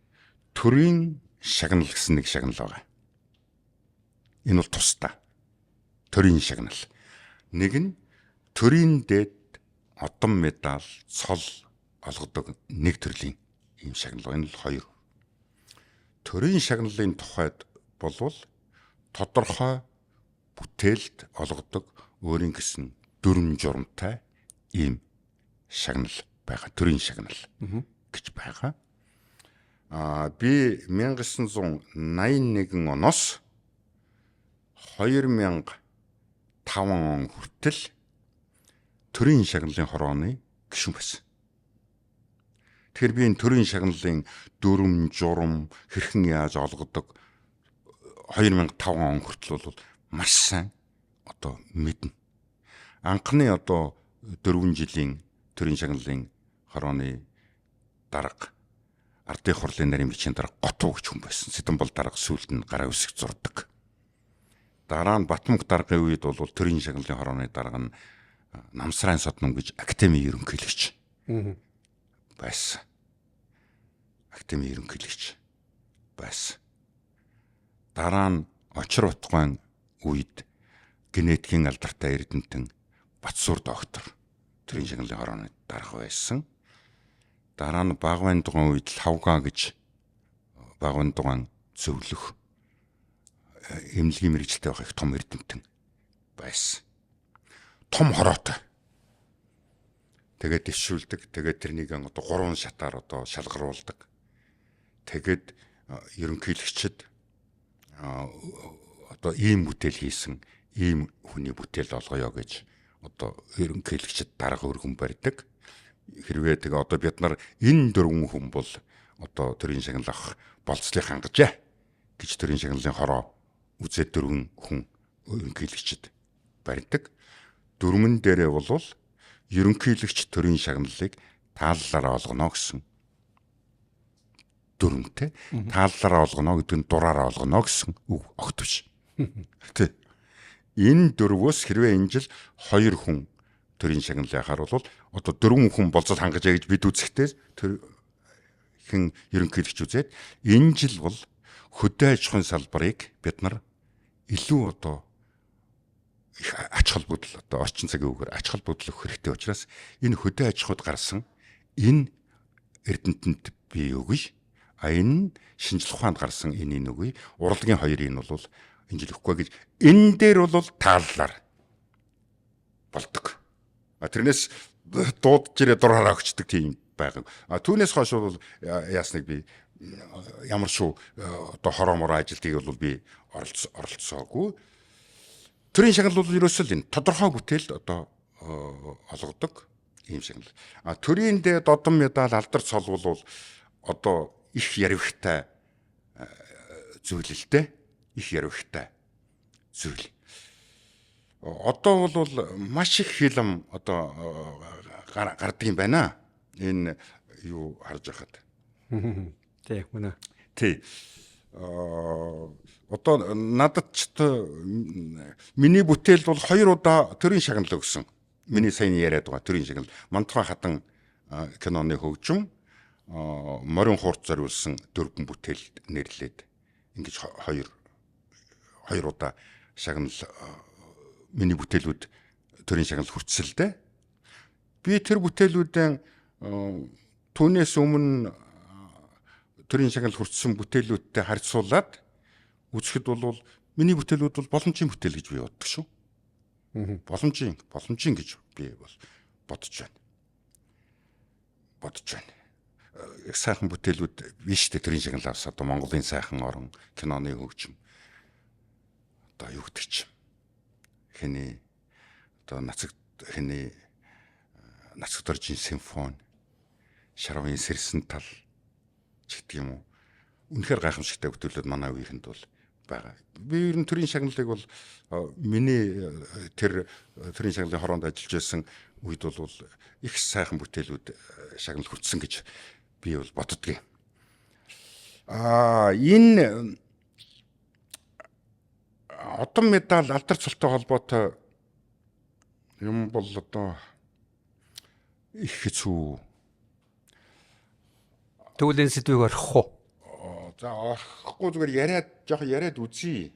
төрийн шагнал гэсэн нэг шагнал байгаа. Энэ бол тусдаа. Төрийн шагнал. Нэг нь төрийн дээд одон медаль, цол олгодог нэг төрлийн ийм шагнал. Энэ бол хоёр. Төрийн шагналын тухайд болвол тодорхой бүтээлд олгодог өөрийн гэсэн дүрм журамтай ийм шагнал байгаа. Төрийн шагнал гэж байгаа. Би 1981 оноос 2005 он хүртэл төрийн шагналын хорооны гишүүн байсан. Тэгэхээр би энэ төрийн шагналын дүрм журам хэрхэн яаж олгодог 2005 он хүртэл бол маш сайн одоо мэднэ. Анхны одоо 4 жилийн төрийн шагналын хорооны дарга ардын хурлын нарийн бичгийн дарга Готуу гэж хүн байсан. Сэдэн бол дарга сүүлд нь гараа үсэг зурдаг. Дараа нь Батмөнх даргын үед бол төрийн шагналын хорооны дарга нь Намсрайн Содном гэж академийн ерөнхийлөгч байсан. Академийн ерөнхийлөгч байсан. Дараа нь Очир утгаан үед генетикийн алдартай эрдэмтэн Батсуур доктор төрийн шагналын хорооны дарга байсан. Дараа нь Багван дугаан үед Лавга гэж Багван дугаан зөвлөх эмнэлгийн мэргэжилтэй байх их том эрдэмтэн байсан. Том хороотой. Тэгээд дэвшүүлдэг. Тэгээд тэрнийг одоо 3 шатаар одоо шалгаруулдаг. Тэгээд ерөнхийлөгчд одоо ийм бүтээл хийсэн, ийм хүний бүтээл олгоё гэж одоо ерөнхийлөгчд дарга өргөн барьдаг. Хэрвээ тэгээ одоо бид нар энэ дөрвөн хүн бол одоо төрийн шагнал авах болцлыг хангажээ гэж төрийн шагналын хороо үзээд дөрвөн хүн ерөнхийлөгчд барьдаг. Дөрмөн дээрээ бол ерөнхийлөгч төрийн шагналыг тааллаараа олгоно гэсэн дүрмтэй. Тааллаараа олгоно гэдэг нь дураараа олгоно гэсэн үг огт биш. Тэ. Энэ дөрвөөс хэрвээ энэ жил хоёр хүн төрийн шагнал яхаар бол одоо дөрвөн хүн болцол хангажээ гэж бид үзэхдээ хэн ерөнхийлөгч үзээд энэ жил бол хөдөө аж ахуйн салбарыг бид нар илүү одоо их ач холбогдол одоо орчин цагийн үгээр ач холбогдол өгөх хэрэгтэй учраас энэ хөдөө аж ахуйд гарсан энэ эрдэмтэнд би өгье. А энэ шинжлэх ухаанд гарсан энэ өгье. Урлагийн хоёрын нь бол энэ жил өгөхгүй гэж энэ дээр бол тааллаар болдог. А тэрнээс дуудаж ирээ дураараа өгчдөг тийм байгаа. А түүнээс хойш бол яасныг би ямар шүү одоо хороо мороо ажилтгийг бол би оролцоогүй. Төрийн шагнал бол ерөөсөө л энэ тодорхой бүтээл одоо олгодог ийм шагнал. А төрийн дээд одон медаль алдар цол бол одоо их яривхтай зүйл л дээ. Их яривхтай зүйл. Одоо бол маш их хилэм одоо гардаг юм байна. Энэ юу харж байхад. Тий, үнэ. Тий. Одоо надад ч миний бүтээл бол 2 удаа төрийн шагнал өгсөн. Миний сайн яриад байгаа төрийн шагнал. Мантухай хатан киноны хөгжим, морин хуурц зориулсан дөрвөн бүтээл нэрлээд ингэж хоёр удаа шагнал миний бүтээлүүд төрийн шагнал хүртсэн л дээ. Би тэр бүтээлүүдэн түүнээс өмнө төрийн шагнал хүртсэн бүтээлүүдтэй харьцуулаад үзэхэд бол миний бүтээлүүд бол боломжийн бүтээл гэж би боддог шүү. Боломжийн гэж би бол бодож байна. Их сайхан бүтээлүүд биш үү төрийн шагнал авсан. Одоо Монголын сайхан орон, киноны хөгжим. Одоо юу гэдэг чинь хэний одоо нацаг хэний нацаг доржийн симфони, шарвын сэрсэн тал ч гэдэг юм уу. Үнэхээр гайхамшигтай бүтээлүүд манай үеийнхэнд бол байгаа. Би ер нь төрийн шагналыг бол миний тэр төрийн шагналын хороонд ажиллаж байсан үед бол их сайхан бүтээлүүд шагнал хүртсэн гэж би бол боддгийн. Энэ одон медаль алдар цолтой холбоотой юм бол одоо их хэцүү. Тэгвэл энэ сэдвийг орхих уу? За, орхихгүй, зүгээр яриад, жоохон яриад үзье.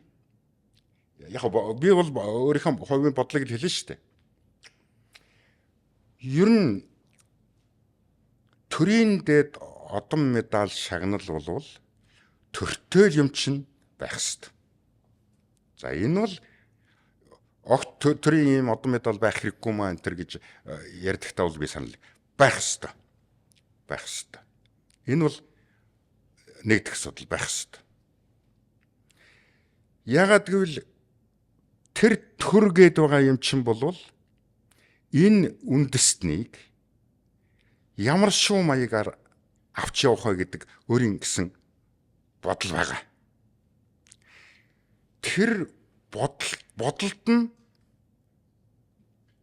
Яг би бол өөрийнхөө хувийн бодлыг л хэлнэ шүү дээ. Ер нь төрийн дээд одон медаль шагнал болвол төртэй юм чинь байх хэвээр. За, энэ бол огт төрийн ийм одон медаль байх хэрэггүй маа энэ төр гэж ярьдагтаа бол би санал байх хэвээр. Байх хэвээр. Энэ бол нэг дэх асуудал байх хэвээр. Ягаад гэвэл тэр төр гээд байгаа юм чинь болвол энэ үндэстнийг ямар шуу маягаар авч явах вэ гэдэг өөрийн гэсэн бодол байгаа. Тэр бодолд нь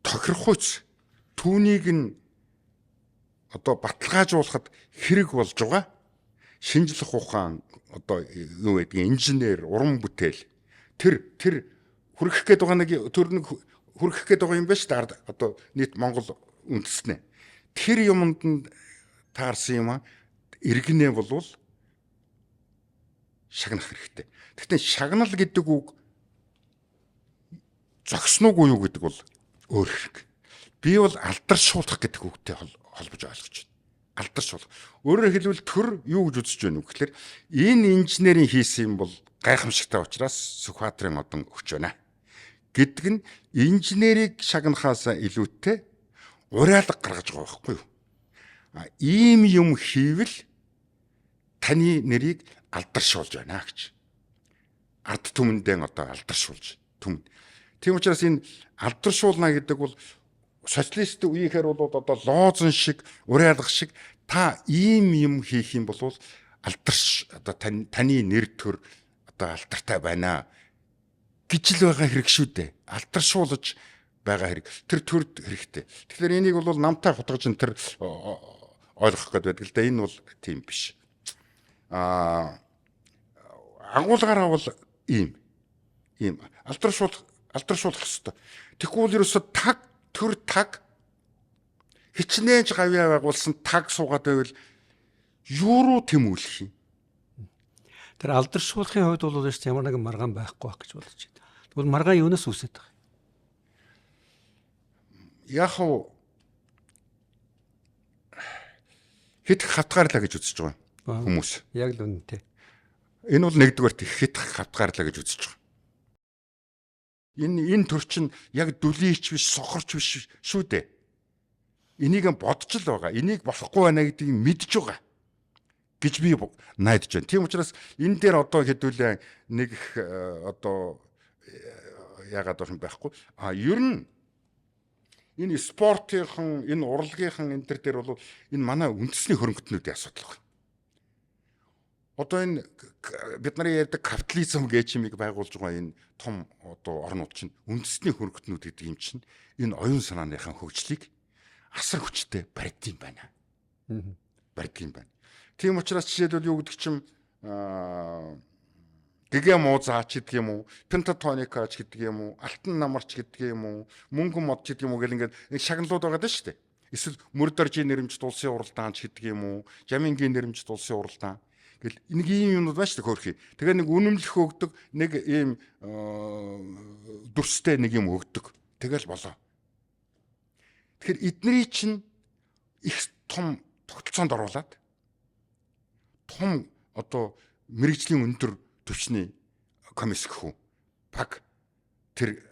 тохирохуйц, түүнийг нь одоо баталгаажуулахад хэрэг болж байгаа шинжлэх ухаан, одоо юу гэдгийг, инженер, уран бүтээл, тэр тэр хүргэх гээд байгаа нэг төр нэг хүргэх гээд байгаа юм байна шүү дээ. Одоо нийт Монгол үндэстнээ. Тэр юмд нь таарсан юм а иргэнэ болвол шагнах хэрэгтэй. Гэхдээ шагнал гэдэг үг зогсноогүй юу гэдэг бол өөр хэрэг. Би бол алдаршуулах гэдэг үгтэй холбож ойлгож байна. Алдаршуулах. Өөрөөр хэлбэл төр юу гэж үзэж байна вэ гэхээр энэ инженерийн хийсэн юм бол гайхамшигтай учраас Сүхбаатарын одон өгч байна гэдэг нь инженерийг шагнахаас илүүтэй уриалга гаргаж байгаа байхгүй юу? А ийм юм хийвэл таны нэрийг алдаршуулж байна гэж. Ард түмэндээ одоо алдаршуулж түмэн. Тийм учраас энэ алдаршуулна гэдэг бол социалист үеийнхээр бол одоо лоозон шиг, уриалга шиг, та ийм юм хийх юм бол алдарш одоо таны нэр төр одоо алдартай байна гэж л байгаа хэрэг шүү дээ. Алдаршуулж байгаа хэрэг. Тэр төрд хэрэгтэй. Тэгэхээр энийг бол намтай хутгаж энэ төр ойлгох гээд байдаг л да. Энэ бол тийм биш. Агуулгаараа бол ийм алдаршуулах хэвээр. Тэгэхгүй бол ерөөсө таг төр таг хичнээн ч гавьяа байгуулсан таг суугаад байвал юу руу тэмүүлэх юм? Тэр алдаршуулахын хувьд бол ямар нэгэн маргаан байхгүй байх гэж бодож байна. Тэгвэл маргаан юунаас үүсээд байгаа юм? Яг хав хит хатгаарлаа гэж үзэж байгаа хүмүүс. Яг л үнэнтэй. Энэ бол нэгдүгээрт хит хатгаарлаа гэж үзэж байгаа. Энэ төр чинь яг дүлийч биш, сохорч биш шүү дээ. Энийг бодож л байгаа. Энийг болохгүй байна гэдгийг мэдж байгаа гэж би найдаж байна. Тийм учраас энэ дээр одоо хэдүүлээ нэг их одоо яагаад байх юм байхгүй. А ер нь энэ спортынхан, энэ урлагийнхан энэ төр дээр бол энэ манай үндэсний хөрөнгөтнүүдийн асуудал байна. Одоо энэ бид нарын ярьдаг капитализм гэж юмыг байгуулж байгаа энэ том одоо орнууд чинь үндэсний хөрөнгөтнүүд гэдэг юм чинь энэ оюун санааныхаа хөгжлийг асар хүчтэй барьд юм байна. Барьд юм байна. Тийм учраас жишээлбэл юу гэдэг чинь гэгэ муу заач гэдэг юм уу, пентатоникач гэдэг юм уу, алтан намарч гэдэг юм уу, мөнгө мод гэдэг юм уу гэл ингээд шагналууд байгаа даа шүү дээ. Эсвэл мөрдөржийн нэрмжит улсын уралдаанч гэдэг юм уу, жамингийн нэрмжит улсын уралдаан гэл нэг ийм юмнууд байна шүү дээ хөөрхий. Тэгээ нэг үнэмлэх өгдөг, нэг ийм дүрстэй нэг юм өгдөг. Тэгэл болоо. Тэгэхээр эдний чинь их том тогтолцоонд оруулаад том одоо мэрэгжлийн өндөр түвшний комисс гэх үү пак тэр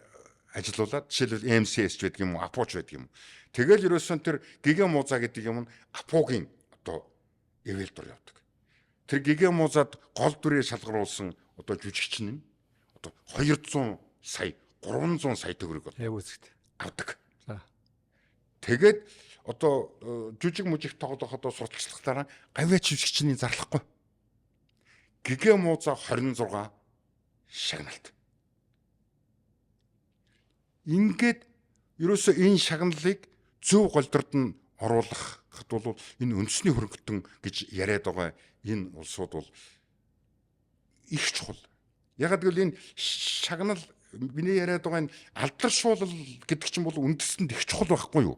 ажилуулад, жишээлбэл МСС ч байдаг юм уу, АПУ ч байдаг юм уу. Тэгэл ерөөсөн тэр гэгэ мууза гэдэг юм нь АПУ-гийн одоо ивэл дур явдаг. Тэр гэгэ муузад гол дүрээ шалгаруулсан одоо жүжигчин нь одоо 200 сая, 300 сая төгрөг авдаг. Тэгээд одоо жүжиг мүжиг тоглох одоо сурталчилгаараа гавьяа жүжигчний зарлахгүй. Гэгэ мууза 26 Шагналт. Ингээд ерөөсөө энэ шагналыг зөв голдорд нь оруулахад бол энэ үндэсний хөрөнгөтөн гэж яриад байгаа энэ улсууд бол их чухал. Ягаад гэвэл энэ шагнал миний яриад байгаа энэ алдаршуулал гэдэг чинь бол үндэстэнд их чухал байхгүй юу?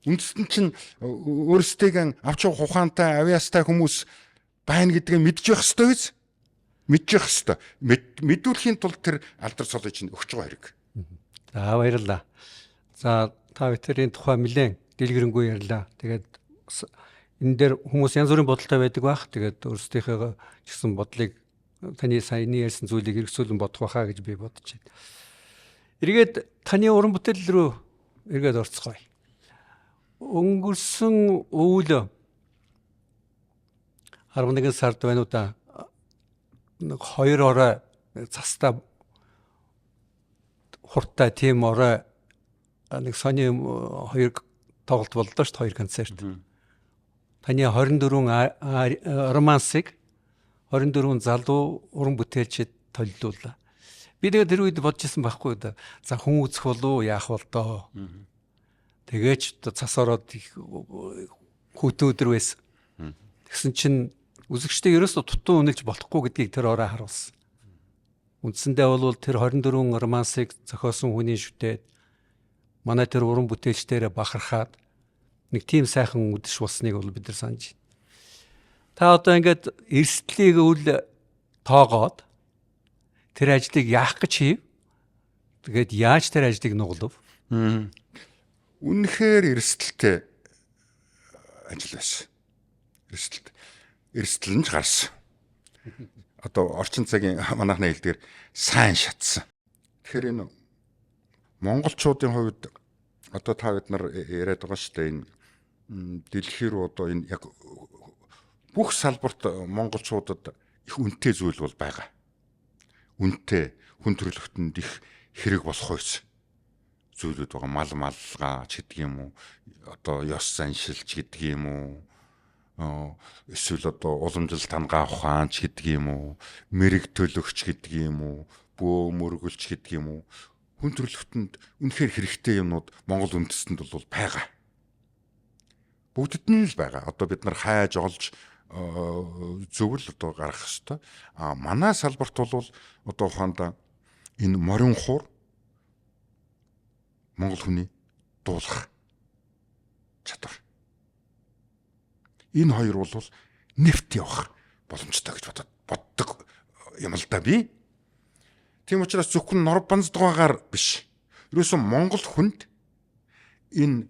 Үндэстэн чинь өөрсдөө авч явах ухаантай, авьяастай хүмүүс байна гэдгийг мэдж явах ёстой биз? Мэдж явах ёстой. Мэдүүлэхийн тулд тэр алдар цолыг чинь өгч байгаа хэрэг. За баярлалаа. За та бүхэн тухай нэлээд дэлгэрэнгүй ярьлаа. Тэгээд энэ дээр хүмүүс янз бүрийн бодолтой байдаг бах. Тэгээд өөрсдийнхээ ч гэсэн бодлыг таны саяны ярьсан зүйлийг хэрэгсүүлэн бодох байхаа гэж би бодож байна. Эргээд таны уран бүтээл рүү эргээд орцгоё. Өнгөрсөн өвөл 11 сард байна уу да. Нэг хоёр орой цастаа хурдтай тийм орой нэг сони хоёр тоглолт боллоо шүү дээ, хоёр концерт. Таны 24 романсыг 24 залуу уран бүтээлчид толилуулаа. Би тэгээд тэр үед бодож исэн байхгүй да. За хүн үзэх болов яах бол доо. Тэгээч цас ороод хүйтэн өдөр байсан. Тэгсэн чинь үзэгчдээ ерөөсөө дутуу үнэлж болохгүй гэдгийг тэр орой харуулсан. Үндсэндээ бол тэр 24 романсыг зохиосон хүний шүтээд манай тэр уран бүтээлчдэрээ бахархаад нэг тийм сайхан үдэш болсныг бол бид нар санаж байна. Та одоо ингээд эрсдлийг үл тоогоод тэр ажлыг яах гэж хийв? Тэгээд яаж тэр ажлыг нуглав? Үнэхээр эрсдэлтэй ажил байсан. Эрсдэлт. Эрсдэл нь ч гарсан. Одоо орчин цагийн манайхны хэлдгээр сайн шатсан. Тэгэхээр энэ монголчуудын хувьд одоо та бид нар яриад байгаа шүү дээ, энэ дэлхий рүү одоо энэ яг бүх салбарт монголчуудад их үнэтэй зүйл бол байгаа. Үнэтэй хүн төрөлхтөнд их хэрэг болох үйс зүйлүүд байгаа. Мал малгай ч гэдэг юм уу, одоо ёс заншилч гэдэг юм уу, эсвэл одоо уламжлалт тангаа ухаан ч гэдэг юм уу, мэрэг төлөгч гэдэг юм уу, бөө мөргөлч гэдэг юм уу. Хүн төрөлхтөнд үнэхээр хэрэгтэй юмнууд Монгол үндэстэнд бол байгаа. Бүгдэд нь л байгаа. Одоо бид нар хайж олж зөв л одоо гаргах ёстой. А манай салбарт бол одоо ухаандаа энэ морин хуур монгол хүний дуулах чадвар. Энэ хоёр бол нефт явах боломжтой гэж боддог юм л да би. Тийм учраас зөвхөн нор банздгаагаар биш. Ерөөсөн монгол хүнд энэ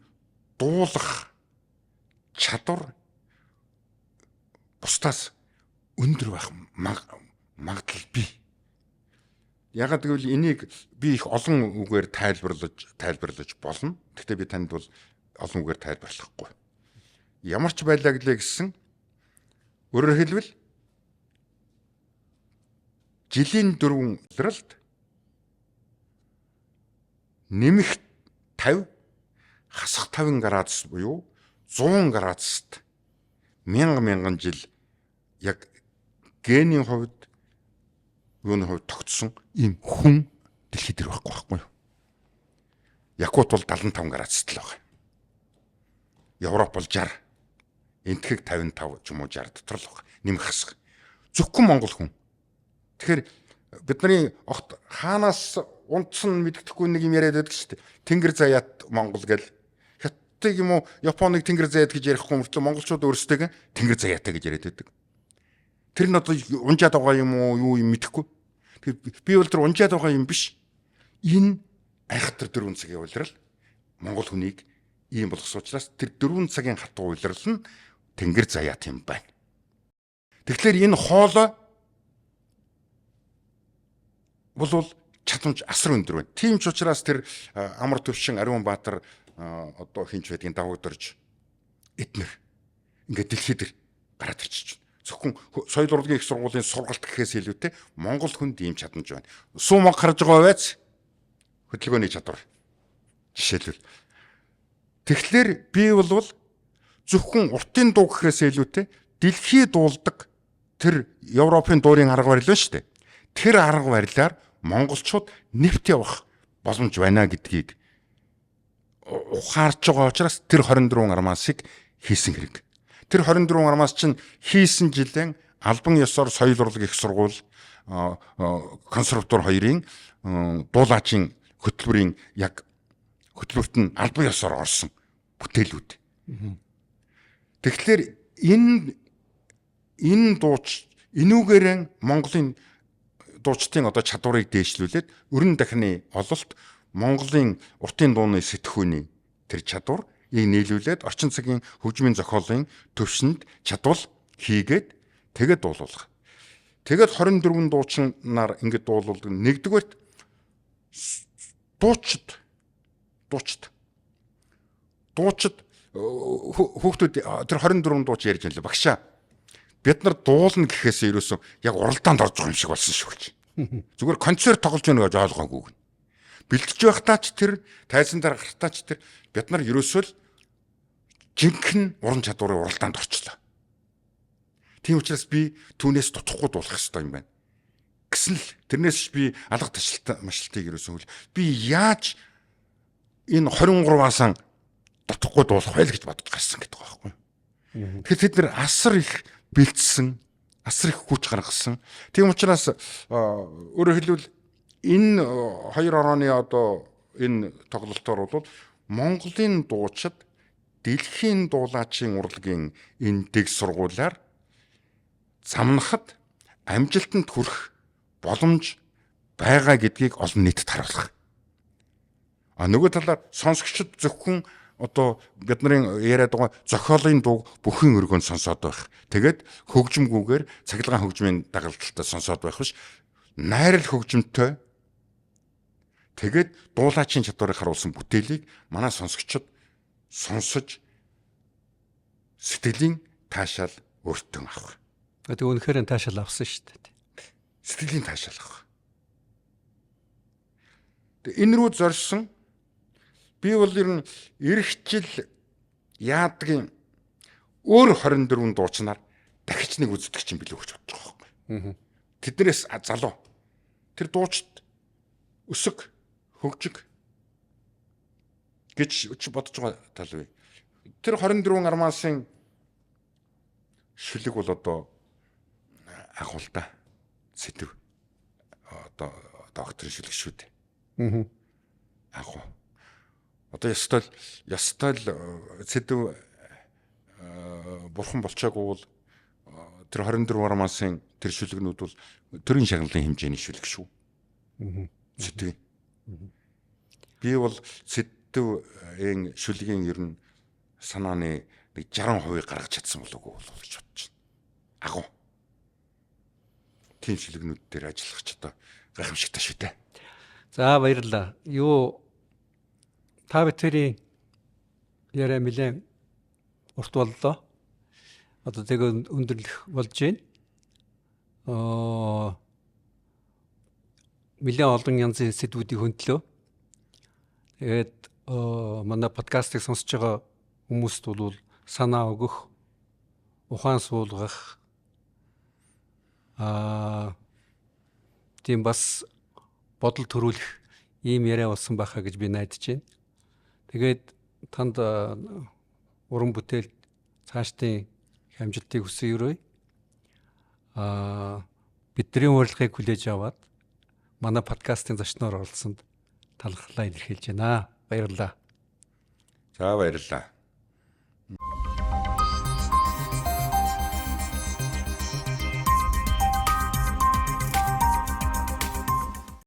дуулах чадвар бусдаас өндөр байх магадлал бий. Ягаад гэвэл энийг би их олон үгээр тайлбарлаж болно. Гэхдээ би танд бол олон үгээр тайлбарлахгүй. Ямар ч байлаа гэлээ гэсэн өөрөөр хэлбэл жилийн 4 улиралд нэмэх 50 хасах 50 градус буюу 100 градуст мянга мянган жил яг генийн хувьд юуны хувьд тогтсон ийм хүн дэлхий дээр байхгүй байхгүй юу? Якут бол 75 градуст л байгаа. Европ бол 60. Энтхэг 55 ч юм уу 60 дотор л байгаа. Нэмэх хасах. Зөвхөн монгол хүн. Тэгэхээр бидний огт хаанаас унтсан мэддэхгүй нэг юм яриад байдаг шүү дээ. Тэнгэр заяат Монгол гэл. Хятадыг юм уу Японыг тэнгэр заяат гэж ярихгүй мөртлөө монголчууд өөрсдөө тэнгэр заяатай гэж яриад байдаг. Тэр нь одоо унжаад байгаа юм уу юу юм мэдэхгүй. Тэгэхээр би бол тэр унжаад байгаа юм биш. Энэ айхтар 4 цагийн улирал монгол хүнийг ийм болгосон учраас тэр 4 цагийн хатуу улирал нь тэнгэр заяат юм байна. Тэгэхээр энэ хоолой болвол чадамж асар өндөр байна. Тийм ч учраас тэр амар төвшин Ариун Баатар одоо хинч байдгийн давагдорж эднэр ингээд дэлхий дээр гараад ирчихэж байна. Зөвхөн соёл урлагийн их сургуулийн сургалт гэхээс илүүтэй монгол хүнд ийм чадамж байна. Суу мон гарч байгаа байц хөдөлгөөний чадвар. Жишээлбэл. Тэгэхээр би бол зөвхөн уртын дуу гэхээс илүүтэй дэлхий дуулдаг тэр Европын дуурийн арга барил байна шүү дээ. Тэр арга барилаар монголчууд нэвт явах боломж байна гэдгийг ухаарч байгаа учраас тэр 24 армаасыг хийсэн хэрэг. Тэр 24 армаас чинь хийсэн жилэн албан ёсоор соёл урлаг их сургууль консерватор хоёрын дуулаачийн хөтөлбөрийн яг хөтөлбөрт нь албан ёсоор орсон бүтээлүүд. Тэгэхээр энэ дууч энүүгээрэн Монголын дуучдын одоо чадварыг дээшлүүлээд өрн дахны ололт Монголын уртын дууны сэтгхүүний тэр чадварыг нийлүүлээд орчин цагийн хөгжмийн зохиолын төвшөнд чадвал хийгээд тэгээд дуулуулах. Тэгээд 24 дуучин нар ингэж дуулуулдаг. Нэгдүгээрт дуучид хүүхдүүд тэр 24 дууч ярьж байна лээ. Багшаа бид нар дуулна гэхээс ерөөсөн яг уралдаанд орж байгаа юм шиг болсон шүү гэж. Зүгээр концерт тоглож байна гэж ойлгоогүй. Бэлтэж байхдаа ч тэр тайзан дээр гартаа ч тэр бид нар ерөөсөө л жинхэнэ уран чадварын уралдаанд орчлоо. Тийм учраас би түүнээс дутхгүй дуулах ёстой юм байна. Гэсэн л тэрнээс би алга ташлт машлтыг ерөөсөө хөл би яаж энэ 23-аас дутхгүй дуулах байл гэж бодож гарсан гэдэг байгаа байхгүй. Тэгэхээр тэд нар асар их бэлдсэн, асар их хүч гаргасан. Тийм учраас өөрөөр хэлбэл энэ хоёр орооны одоо энэ тоглолтоор бол Монголын дуучид дэлхийн дуулаачийн урлагийн энэ дэг сургуулиар замнахад амжилтанд хүрэх боломж байгаа гэдгийг олон нийтэд харуулах. А нөгөө талаар сонсогчид зөвхөн одоо бид нарын яриад байгаа зохиолын дууг бүхэн өргөнд сонсоод байх. Тэгээд хөгжимгүйгээр цахилгаан хөгжмийн дагалдалтай сонсоод байх биш. Найрал хөгжимтэй. Тэгээд дуулаачийн чадварыг харуулсан бүтээлийг манай сонсогчид сонсож сэтгэлийн таашаал өөртөө авах. Тэг үнэхээр таашаал авсан шүү дээ. Сэтгэлийн таашаал авах. Тэг энэ рүү зорьсон. Би бол ер нь эх жил яадгийн өөр 24 дуучнаар дахиж нэг үздэг чинь билүү гэж бодож байгаа байхгүй. Тэднээс залуу. Тэр дуучид өсөг, хөгжиг гэж бодож байгаа тал бий. Тэр 24 армаасын шүлэг бол одоо агуулда сэдв одоо докторийн шүлэг шүү дээ. Агуу. Одоо ёстой сэдв бурхан болчоогүй бол тэр 24 армаасын тэр шүлгнүүд бол төрийн шагналын хэмжээний шүлэг шүү. Сэдв. Би бол сэдвийн шүлгийн ер нь санааны нэг 60% гаргаж чадсан болов уу гэж бодож байна. Агуу. Тийм шүлгнүүд дээр ажиллах ч одоо гайхамшигтай шүү дээ. За баярлалаа. Юу та бүхэн яриа нэлээд урт боллоо. Одоо тэгээ өндөрлөх болж байна. Нэлээд олон янзын сэдвүүдийг хөндлөө. Тэгээд манай подкастыг сонсож байгаа хүмүүст бол санаа өгөх, ухаан суулгах, тийм бас бодол төрүүлэх ийм яриа болсон байхаа гэж би найдаж байна. Тэгээд танд уран бүтээл цаашдын их амжилтыг хүсэн өрөөе. Бидний урилгыг хүлээж аваад манай подкастын зочноор оролцсонд талархлаа илэрхийлж байна. Баярлалаа. За баярлалаа.